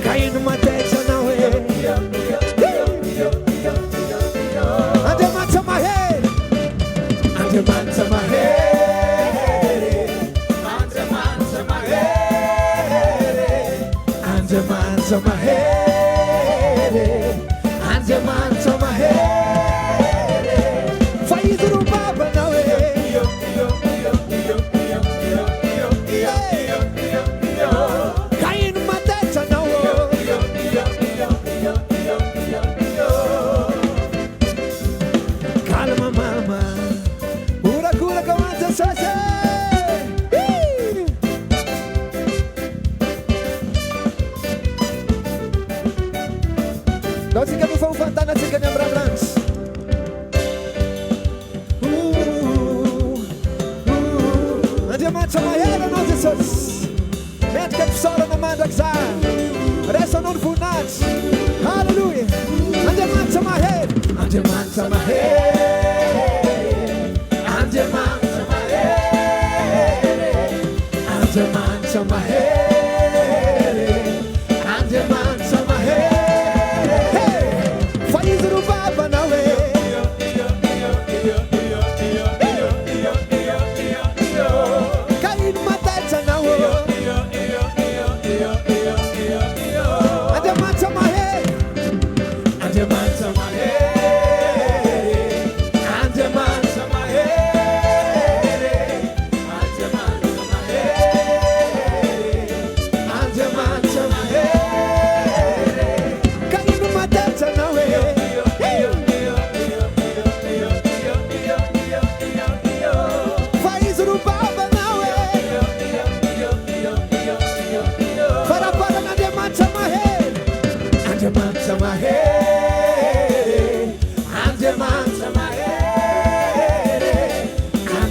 Ka ino mataitra anao e? Io, io, io, io, io, io, io. Andriamanitra mahery, Andriamanitra mahery, Andriamanitra mahery, Andriamanitra mahery, Andriamanitra mahery, fa Izy ro babanao e. Io, io, io, io, io, io, io, io, io, io, io. Ka ino mataitra anao? Io, io, io, io, io, io, io. Calma mama, horakoraka ho an'i Jesosy e. Hi! Ndao tsika mifahofa ny tanantsika ny amin'ny ranolanitra. Andriamanitra mahery anao Jesosy. Mendrika ny fisaorana mandrakizay. Raiso anao ny voninahitra. Haleloia. Andriamanitra mahery. Andriamanitra mahery. Andriamanitra mahery. Andriamanitra mahery. Andriamanitra mahery. Hey! Fa Izy ro babanao e. Io, io, io, io, io, io, io, io, io, io. Ka ino mataitra anao? Io, io, io, io, io, io, io. Andriamanitra mahery. Andriamanitra mahery, Andriamanitra mahery, Andriamanitra mahery,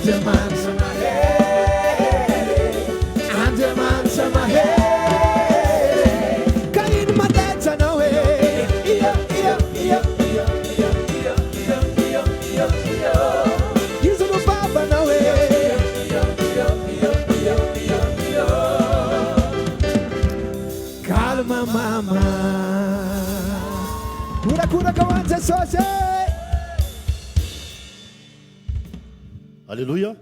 Andriamanitra mahery, Andriamanitra mahery. Ka ino mandaitra anao e? Iyo, iyo, iyo, iyo, iyo, iyo, iyo, iyo, iyo, iyo. Izy no babanao e. Iyo, iyo, iyo, iyo, iyo, iyo. Calme mama. Horakoraka ho an'i Jesosy e! Aleloia!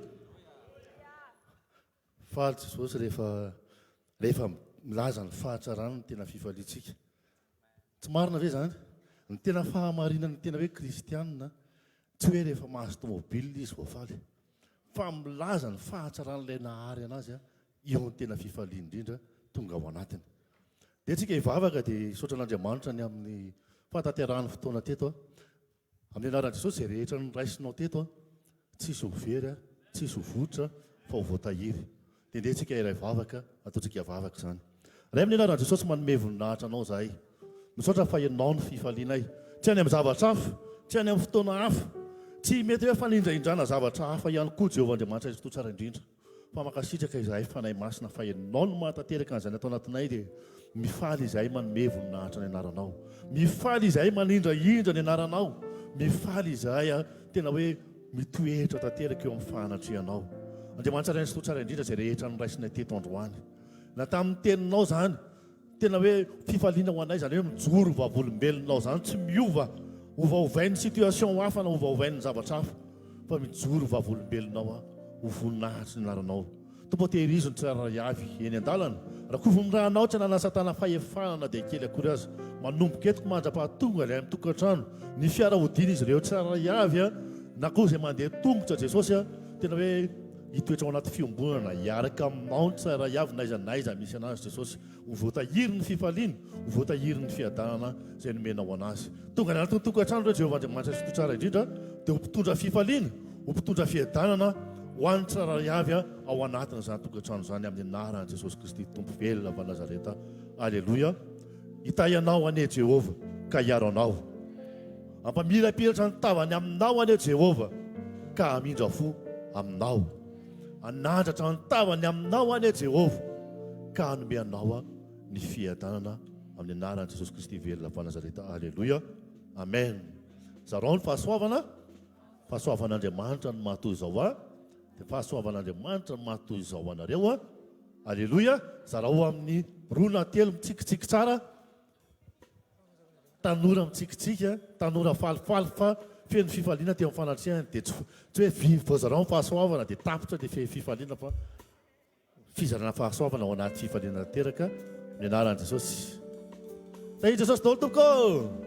Faly Jesosy rehefa rehefa milaza ny fahatsarany ny tena fifaliantsika. Tsy marina ve izany? Ny tena fahamarinan'ny tena hoe kristianina tsy hoe rehefa mahazo tomobile izy vao faly. Fa milaza ny fahatsaran'ilay nahary anazy eo ny tena fifaliany indrindra tonga ao anatiny. Dia tsika hivavaka dia hisaotra an'Andriamanitra ny amin'ny fahatanterahan'ny fotoana teto. Amin'ny anaran'i Jesosy izay rehetra noraisinao teto tsisy ho very, tsisy ho votra fa ho voatahiry. Dia ndeha tsika hiray vavaka, ataontsika vavaka izany. Ray amin'ny anaran'i Jesosy manome voninahitra anao izahay. Misaotra fa ianao no fifalianay. Tsy any amin'ny zavatra hafa, tsy any amin'ny fotoana hafa. Tsy mety hoe fanindrahindrana zavatra hafa ihany koa Jehovah Andriamanitra Izy Toa Tsara Indrindra. Fa mankasitraka izahay Fanahy Masina fa Ianao no mahatanteraka an'izany ato anatinay dia mifaly izahay manome voninahitra ny anaranao. Mifaly izahay manindrahindra ny anaranao. Mifaly izahay tena hoe mitoetra tanteraka eo amin'ny fahanatrehanao. Andriamanitra Ray Tsitoha Tsara Indrindra izay rehetra noraisinay teto androany. Na tamin'ny teninao izany, tena hoe fifaliana ho anay izany hoe mijoro vavolombelonao izany, tsy miova, ovaovain'ny situation hafa na ovaovain'ny zavatra hafa. Fa mijoro vavolombelonao aho ho voninahitry ny anaranao. Tompo ô tehirizo ny tsirairay avy eny an-dalana. Rakovo ny ranao tsy hanana satana fahefana na dia kely akory aza. Manomboka eto mandra-pahatonga ilay any tokantrano. Ny fiara hodian'izy ireo tsirairay avy na koa izay mandeha tongotra Jesosy a, tena hoe hitoetra ao anaty fiombonana hiaraka aminao ny tsirairay avy n'aiza n'aiza misy anazy Jesosy. Ho voatahiry ny fifaliana, ho voatahiry ny fiadanana izay nomenao anazy. Tonga any anatin'ny tokantrano ireo Jehovah Andriamanitra sy Tsara Indrindra, dia ho mpitondra fifaliana, ho mpitondra fiadanana ho an'ny tsirairay avy ao anatin'izany tokantrano izany amin'ny anaran'i Jesosy Kristy Tompo velona avy any Nazareta. Aleloia. Hitahy anao anie Jehovah ka hiaro anao. Hampamirapiratra ny tavany aminao anie Jehovah ka hamindra fo aminao. Hanandratra ny tavany aminao anie Jehovah ka hanome anao ny fiadanana amin'ny anaran'i Jesosy Kristy velona avy any Nazareta. Aleloia. Amen. Zarao ny fahasoavana. Fahasoavan'Andriamanitra no maha toy izao ahy. Dia fahasoavan'Andriamanitra no maha toy izao anareo. Aleloia. Zarao amin'ny roa na telo mitsikitsiky tsara. Tanora mitsikitsiky, tanora falifaly fa feno fifaliana teo amin'ny fanatrehany dia tsy tsy hoe vy voazarao ny fahasoavana dia tapitra ilay fifaliana fa fizarana fahasoavana ao anaty fifaliana tanteraka ny anaran'i Jesosy. Tahin'i Jesosy daholo tompoko!